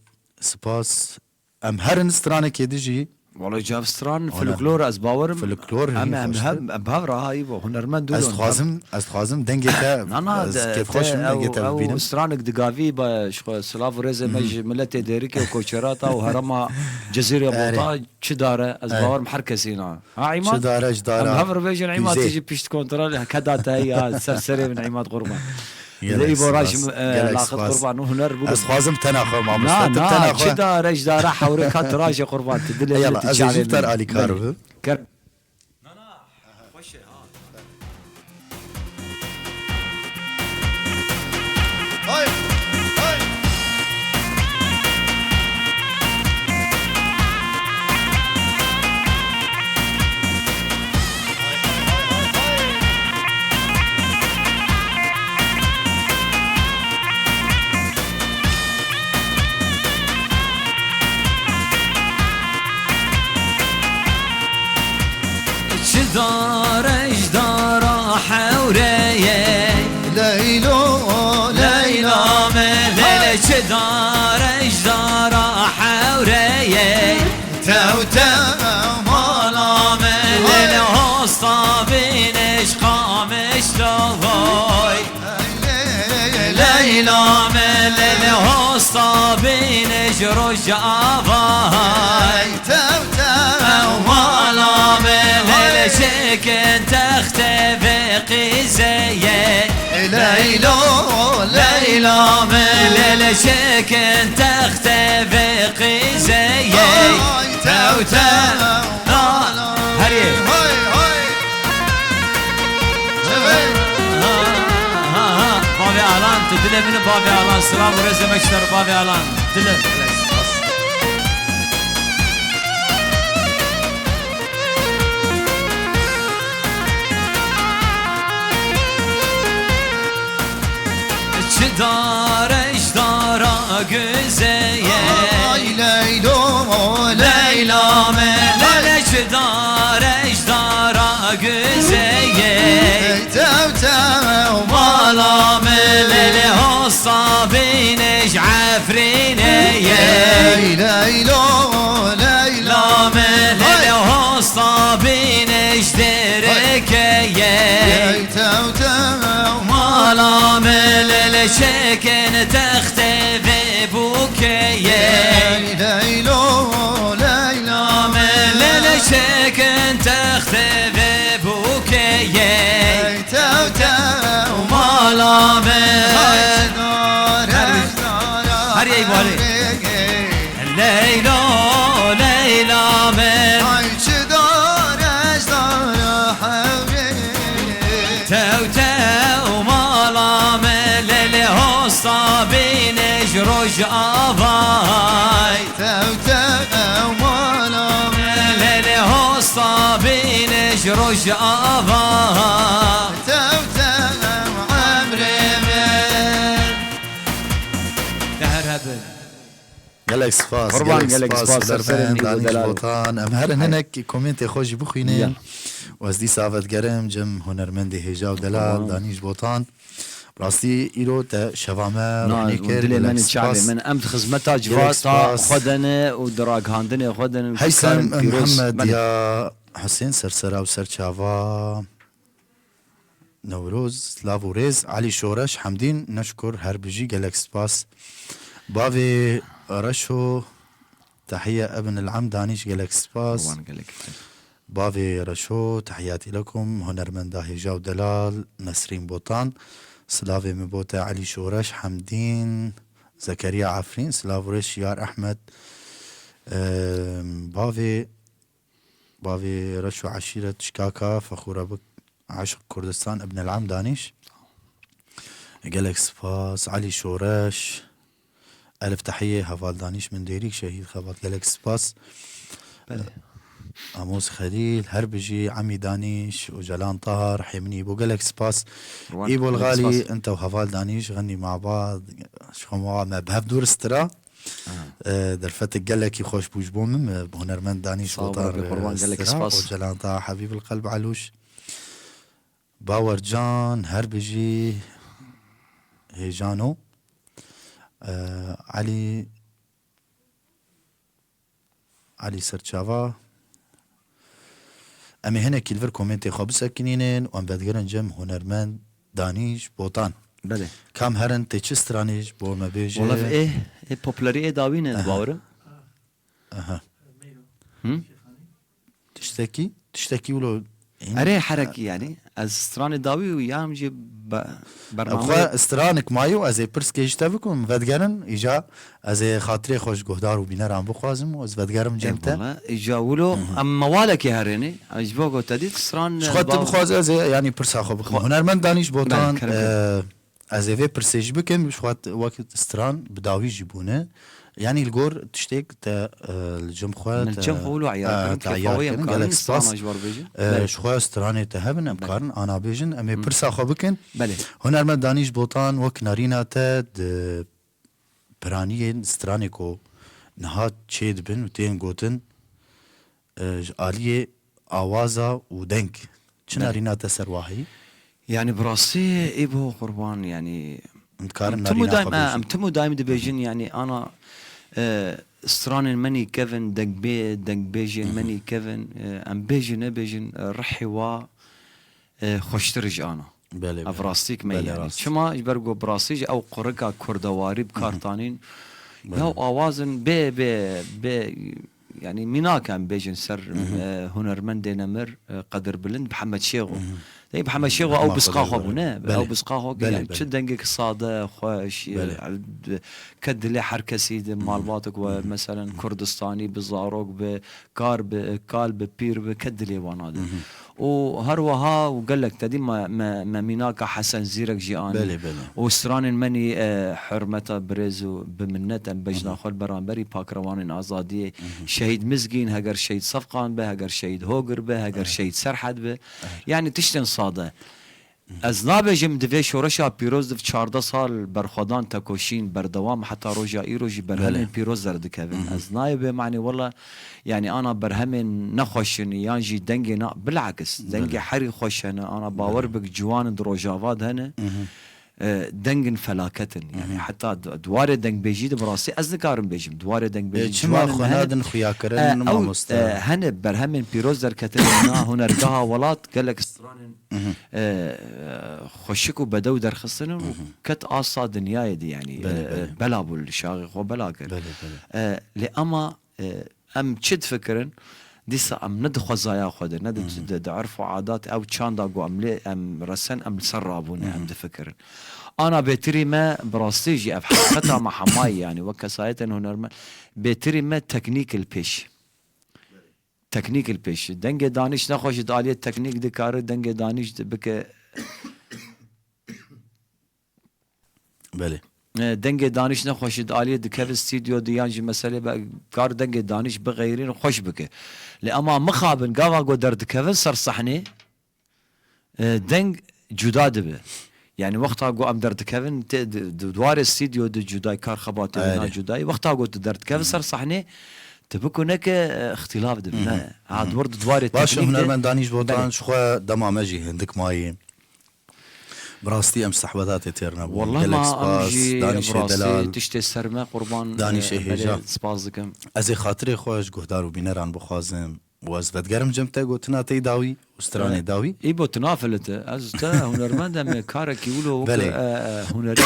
spas. Em herin stranekê dijî. Wala cav stran, folklor, ez bawerim. Folklor, em, em hev, em hev rahayî bo, hunermend dû. Ez dixwazim, ez dixwazim dengê te, na, na, ez kêfxweş im dengê te bibînim. Stranek digavî be, ji xwe silav û rêzê me ji miletê Dêrikê û Koçerata û herema Cizîrê Bota, çi dare, ez bawerim her kesî na. Ha, Îmad? Çi dare ji dara. Em hev re bêjin, Îmad, tu jî pişt kontrol, keda te ya, ser serê min, Îmad, qurban. Gelek spas, gelek spas. Îbo ra jî, e, laxit qurban û huner bû. Ez dixwazim tena xwe, mamoste. Na, na, tena xwe. Çi dare ji dara hewrê ka tirajê qurban, tu dilê min, tu çavê min. Yala, ez ê jî ter alîkar bim. Ker- Na, na, xweş e, ha. Hay, hay. Çi dare ji dara hewreyê. Leylo, Leyla me lê, çi dare ji dara hewreyê. Tew tew mala me lê, hosta bîne ji Qamişlo voy. Leyla me Lê hosta bîne ji rojava. Hey, tew, tew. Mala me lê çekin texte vê qîzeyê. Leylo, Leyla me lê çekin texte vê qîzeyê. Hey, tew, tew. Herê. Hey, hey. Çevê. Ha, ha, ha. Bavê Alan, tu dilê min, bavê Alan. Silav û rêzê me ji te re, bavê Alan. Dilê. Çi dare ji dara guzeyê. Ay Leylo, Leyla me, lê çi dare ji dara guzeyê. Hey, tew, tew. Mala me lê hosta bîne ji Efrînê ye. Hey, Leylo, Leyla. La me lê hosta bîne ji Dêrikê ye. Hey, tew, tew. Mala me lê çekin textê vê bûkê ye. Hey, Leylo, Leyla. La me lê çekin textê vê bûkê ye. Hey, tew, tew. Mala me. Hey, çidar, Her yey çidar, bari. Leylo, Leyla me. Ay çi dare ji dara hewrê. Tew tew mala me lê hosta bîne ji rojavay. Tew tew mala me lê hosta bîne ji rojava. Tew tew emrê me. Te her hebin. Gelek spas, Qurban, gelek gelek spas, spas, ser serê hunermend min Danîş Delal. Botan. Em herin Hay. Hinek komentê xwe jî bixwînin. Ya. Û ez dîsa vedigerim cem hunermendê hêja û delal Qurban. Danîş Botan. Rastî îro te şeva me Na, ruhnî û kir, dilê gelek min û çavê spas. Min. Em di xizmeta Gelek civata spas. Xwe de ne û di ragihandinê xwe de ne û di Heysem karên pîroz. Mihemed Belê. Ya Husên sersera û serçava. Newroz, silav û rêz, Elî Şoreş, Hemdîn, Neşkur, her bijî, gelek spas. Bavê Reşo, Tehiye Ebn el Em Danîş, gelek spas. Wan gelek spas. Bavê Reşo, tehiyatî lekum, hunermenda hêja û delal, Nesrîn Botan, silavê min bo te, Elî Şoreş, Hemdîn, Zekeriya Efrîn, silav û rêz, Şiyar Ehmed, em, bavê Bavê reş û eşîret Şikaka, Fexûr Ebik, Aşiq Kurdistan, Ibn el Em Danîş. Gelek spas, Elî Şoreş, Elif Tehiyê, Heval Danîş, min Dêrîk Şehîd Xebat, gelek spas. Belê. Amos Xelîl, her bijî, Emî Danîş, Ocalan Tahar, Hêminî, bo gelek spas. Wan, Îbol gelek Xalî, spas. Ente û Heval Danîş, Xenî Mabad, ji xwe me bi hev dûr stira. Aha. E, derfetek gelekî xweş bû ji bo min, e, bi hunermend Danîş Sağ ol, Botan, Rebî e, qurban, gelek Sira, spas. Ocalan Taha, Habîb el Qelb Elûş, Bawer Can, her bijî hêjano, e, Elî, Elî Serçava. Em ê hinekî li vir komentê xwe bisekinînin û em vedigerin cem hunermend Danîş Botan. Belê. Kam herin tê çi stranê ji bo me bêje? Wala ê, ê populerî ê dawî ne, Aha. Bawerim. Aha. Hı? Tiştekî, tiştekî wilo. Erê herekî yani. Ez stranê dawî û ya em jî be-, bernameyê Xwe stranek mayî û ez ê pirskê ji te bikim, vedigerin, îca ez ê xatirê xwe ji guhdar û bîneran bixwazim û ez vedigerim cem te. Eyvallah. Îca wilo Hı hı. em mewalekê herênê. Ez ji bo ku te dît stran Ji xwe tu ba- bixwaz ez ê, yanî pirsa xwe bikim. Xwe- Hunermend Danîş Botan, Belê, kerem, kerem. e, ez ê vê pirsê jî bikim, ji xwe t-, wek stran bi dawî jî bûne. Yanî li gor tiştêk te, e, li cem xwe Min te, cem xwe wilo eyar e, kirin, te kêfa eyar wê em kirin, karin gelek strana spas. Ji war bêjin. E, Belê. Ji xwe stranê te hebin, em Belê. karin ana bêjin. Em ê Hı. pirsa xwe bikin. Belê. Hunermend Danîş Botan, wek narîna te di piraniyên stranê ku niha çêdibin û tên gotin, e, ji aliyê awaza û deng. Çi Belê. narîna te ser wahî? Yani bi rastî ê bo qurban, yani Em dikarin em tim û narîna daim, xwe e, bêjin. em tim û daim dibêjin, yani ana, e, stranên menî kevin, dengbê-, dengbêjên Hı hı. menî kevin, e, em bêjin, nebêjin, e, rihê wa, e, xweştir ji ana. Belê, Ev belê. rastîk me Belê, yani. rast. Çima? Ji ber ku bi rastî jî ew qurika kurdewari bi kar tanîn. Ya awazin bê, bê, bê, yani mînakan bêjin ser, e, hunermendê nemir, e, qedirbilind Mihemed Şêxo. Dey Mihemed Şêxo ew Hema bisqa xwe xwe bû, belê. ne? Belê. Ew bisqa xwe kir, Belê, yani belê. çi dengek sade, xweş, e, Belê. ke dilê her kesî di malbatek we, meselen Kurdistanî bi zarok, bi kar, bi kal, bi pîr, bi ke dilê wana de. Û her wiha û gelek te dî me, me, me mînaka Hesen Zîrek jî anî. Belê, belê. Û stranên menî, e, hurmeta birêz û bi minnet em bejna xwe li beramberî pakrewanên azadiyê. Şehîd Mizgîn, heger Şehîd Sefqan be, heger Şehîd Hogir be, heger Şehîd Serhed be. Yani tiştên sade. Ez nabêjim di vê şoreşa pîroz de çardeh sal berxwedan, tekoşîn, berdewam heta roja îro jî berhemên Belê. pîroz derdikevin. Ez nayê bê manî wela yani ana berhemên nexweş in yan jî dengê na bilakis dengê herî xweş hene, ana bawer bik ciwan in di rojava de hene. E, dengin felaket in. Yani heta du- duwarê dengbêjî de bi rastî ez nikarim bêjim. Duwarê dengbêjî E, çima ciwan in xwe hene. nadin xuyakirin, E, ew, mamoste? e, hene berhemên pîroz derketin na hunergeha welat gelek stranên e, xweşik û bedew derxistinin û ket asta dinyayê de yani. Belê, E, belê. bela bû li şaxê xwe bela kir. Belê, belê. E, lê ama, e, em çi difikirin? Dîsa em ne di xwezaya xwe de, ne di, di, di erf û adat ew çanda ku em lê em resen em li ser rabûne em difikirin. Ana bêtirî me bi rastî jî ev heqeta me hemayî yani wek kesayetên hunermend bêtirî me teknîk li pêş. Teknîk li pêş. Dengê danîş nexweş di aliyê teknîk dikare dengê danîş di bike. Belê. E, dengê danîş nexweş di aliyê dikeve stûdyo di yan jî meselê be kar dengê danîş bixeyrîn xweş bike. Lê ema mixabin gava ku derdikevin ser sehnê, e, deng cuda dibe. Yani wexta ku em derdikevin te- di- di- duwarê stûdyo di cudayî kar xebatê Erê. na cudayî. Wexta ku tu derdikevin ser sehnê, tu bikune ke, e, îxtîlaf dibe. Ne. Ha, di wir di duwarê Baş teknîk de. hunermend Danîş Botan Belê. ji xwe dema me jî hindik mayî. Bi rastî em sehwedatê têr nebûn. Wallah Gelek ma em spas, jî Danîşê bi rastî delal. Tiştê ser me qurban, Danîşê e, hêja. belê spas dikim. Ez ê xatirê xwe ji guhdar û bîneran bixwazim û ez vedigerim cem te gotina te yî dawî û stranê dawî. Îbo tu nafilite. Ez te hunermend em ê karekî wilo weke, Belê. e, e, hunerî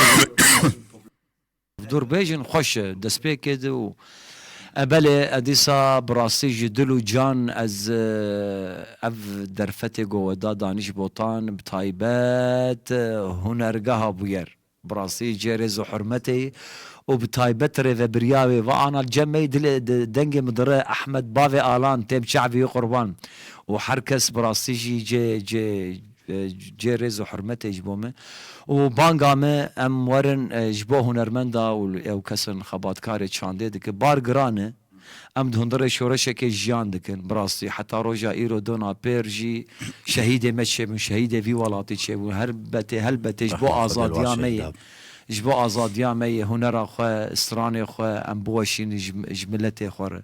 dûr bêjin xweş e. Destpêkê de û e, belê, e, dîsa bi rastî ji dil û can ez, e, ev derfetê ku we da Danîş Botan bi taybet, e, hunergeha bûyer. Bi rastî cê rêz û hurmetê û bi taybet rêvebiriya wê ve ana cem me yî dilê di- dengê min dire Ehmed bavê Alan têm çavî wî qurban û her kes bi rastî jî cê, cê, cê rêz û hurmetê ji bo me û banga me em werin, e, ji bo hunermenda û ew kesin xebatkarê çandê dike bar giran e. Em di hundirê şoreşekê jiyan dikin. Bi rastî heta roja îro dona pêr jî şehîdê me çêbûn, şehîdê vî welatî çêbûn. Helbetê, helbetê ji bo Rehmet Xwedê azadiya li me wan yê, şehîd ji bo azadiya me yê, hunera xwe, stranê xwe em biweşînin ji, ji miletê xwe re.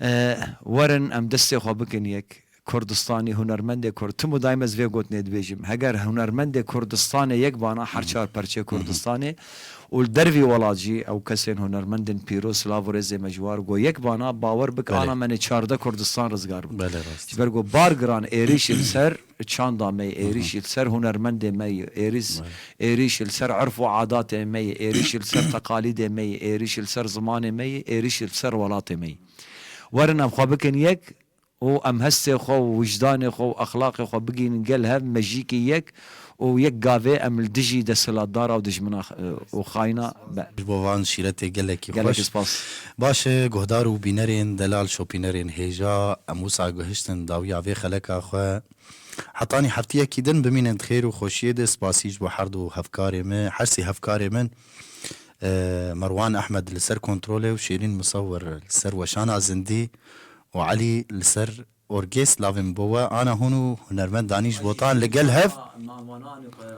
E, werin em destê xwe bikin yek. Kurdistanî, hunermendê Kurd, tim û daîm ez vê gotinê dibêjim. Heger hunermendê Kurdistanê yek bana her çar perçê Kurdistanê û li dervî welat jî ew kesên hunermendên pîroz silav û rêzê me ji war go yek bana, bawer bike Belê. ana me nê çardeh Kurdistan rizgar bike. Belê rast. Ji ber ku bar giran êrîş li ser çanda me yê, êrîş li ser hunermendê me yê, êrîş, êrîş li ser erf û adatê me yê, êrîş li ser teqalîdê me yê, êrîş li ser zimanê me yê, êrîş li ser welatê me yê. Werin em xwe bikin yek, û em hestê xwe û wijdanê xwe û exlaqê xwe bigihînin gel hev, mejîkî yek û yek gavê em li dijî desthilatdara û dijmina, e, û xayîna be. Ji bo van şîretê gelekî Gelekî xweş. spas. Baş e, guhdar û bînerên delal, şopînerên hêja, em wisa gihiştin dawiya vê xeleka xwe. Hetanî heftiyekî din bimînin di xêr û xweşiyê de. Spasî ji bo her du hevkarê min, her sê hevkarê min, e, Merwan Ehmed li ser kontrolê û Şêrîn Musawir li ser weşana zindî û Elî li ser orgê. Slavên bo we, ana hûn û hunermend Danîş Botan li gel hev.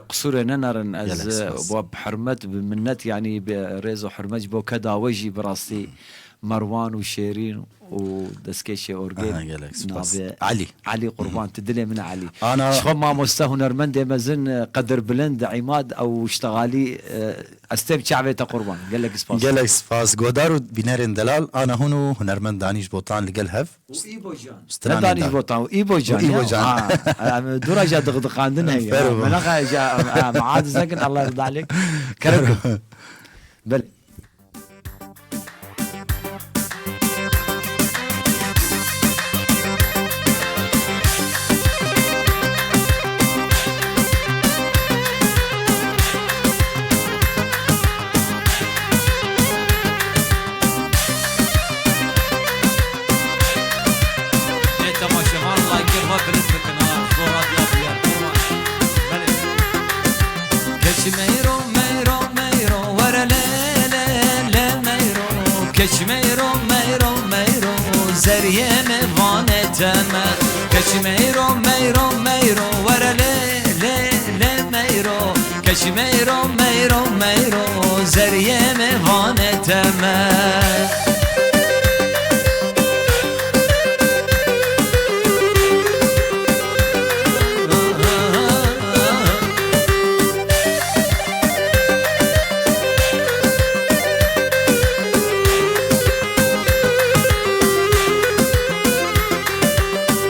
Qisûrê nenerin, ez, Gelek spas. Bo bi hurmet, bi minnet, yanî bi rêz û hurmet ji bo keda we jî bi rastî Merwan û Şêrîn û û destkeşê orgê Aha, gelek spas. Navê Elî. Elî Qurban, tu dilê min e Elî. Ana Ji xwe mamoste hunermendê mezin, e, qedirbilind, îmad ew ştexalî, e, ez tê bi çavê te qurban. Gelek spas. Gelek spas. Guhdar û bînerên delal, ana hûn û hunermend Danîş Botan li gel hev. Û Îbo Can. Stranên Ne Danîş dan. Botan, û Îbo Can, Û Îbo ya? Can. Ha, em dûra ja diqdiqandin heye. Fermo. Me naxa ja, em, em, aciz nekin, Allah rida aleyk. Kerem. Belê. Ê temaşevan, like-ê xwe bilind bikin ha, ji bo radya bûyer. Belê. Keç meyro, meyro, meyro, were lê, lê, lê meyro. Keç meyro, meyro, meyro, zeriyê me vanê te me. Keç meyro, meyro, meyro, were lê, lê, lê meyro. Keç meyro, meyro, meyro, zeriyê me vanê te me.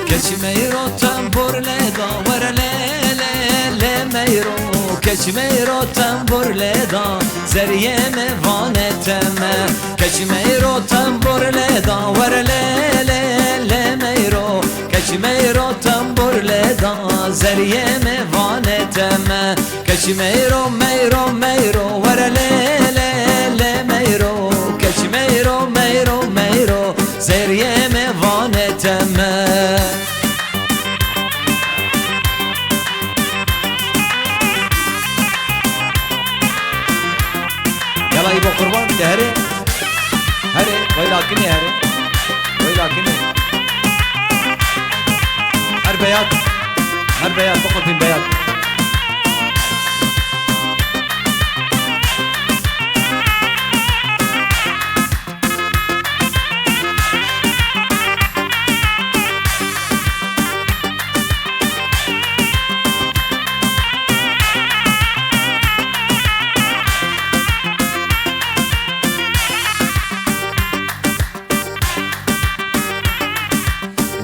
Keç meyro tembur lê da, were lê, lê, lê meyro. Keç meyro tembur lê da, zeriyê me vanê te me. Keç meyro tembur lê da, were lê, lê, lê meyro. Keç meyro tembur lê da, zeriyê me vanê te me. Keç meyro, meyro, meyro, were lê, lê, lê meyro. Keç meyro, meyro, meyro, zeriyê me vanê te me. Yala Îbo Qurban, de herê. Herê, weylakinê herê. Weylakinê. Her beyat. Her beyat, biqurtîn beyat.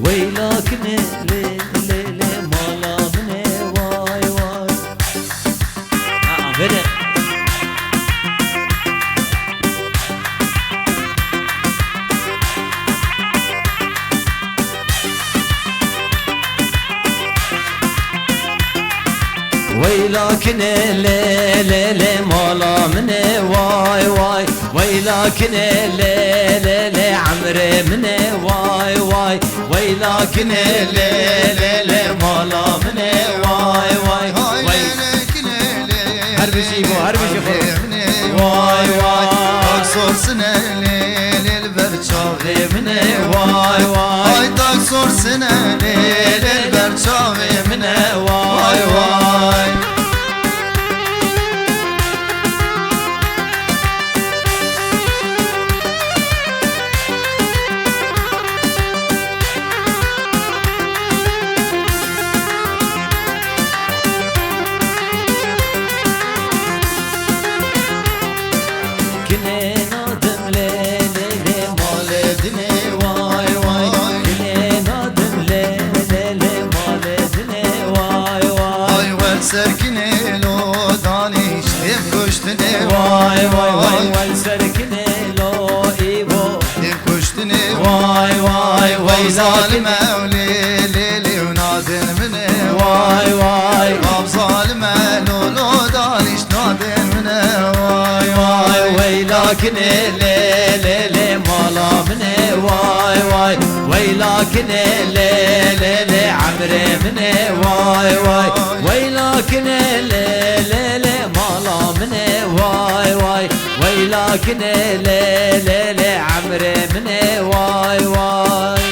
Weylakinê lê, lê, lê, mala min ê, way, way. Aa, vere. Weylakinê lê, lê, lê, mala min ê, way, way. Weylakinê lê, lê, lê, emrê min ê, way, way. Weylakinê lê, lê, lê, mala min ê, way, way. Hay Wey- lêlêkinê lê, Her bijî bo, her bijî xwe. Emrê min ê, way, way. Ak sorsine lê, lê, li ber çavê min ê, way, way. Ay tak sorsine lê, lê, li ber çavê min ê, way, way. Kinê nadim lê, lê, lê, malê dinê, way, way. Kinê nadim lê, lê, lê, malê dinê, way, way. Ay wer ser kinê lo danîş, êm kuştinê, way, way, way. Ay wer ser kinê lo, Îbo. Êm kuştinê, way, way, way. Zalim ew lê, lê, lê, û nadin min ê, way, way. Bav zalim e, lo, lo, danîş nadin min ê, way, way. Weylakinê lê, lê, lê, mala min ê, way, way. Weylakinê lê, lê, lê, emrê min ê, way, way. Weylakinê lê, lê, lê, mala min ê, way, way. Weylakinê lê, lê, lê, emrê min ê, way, way.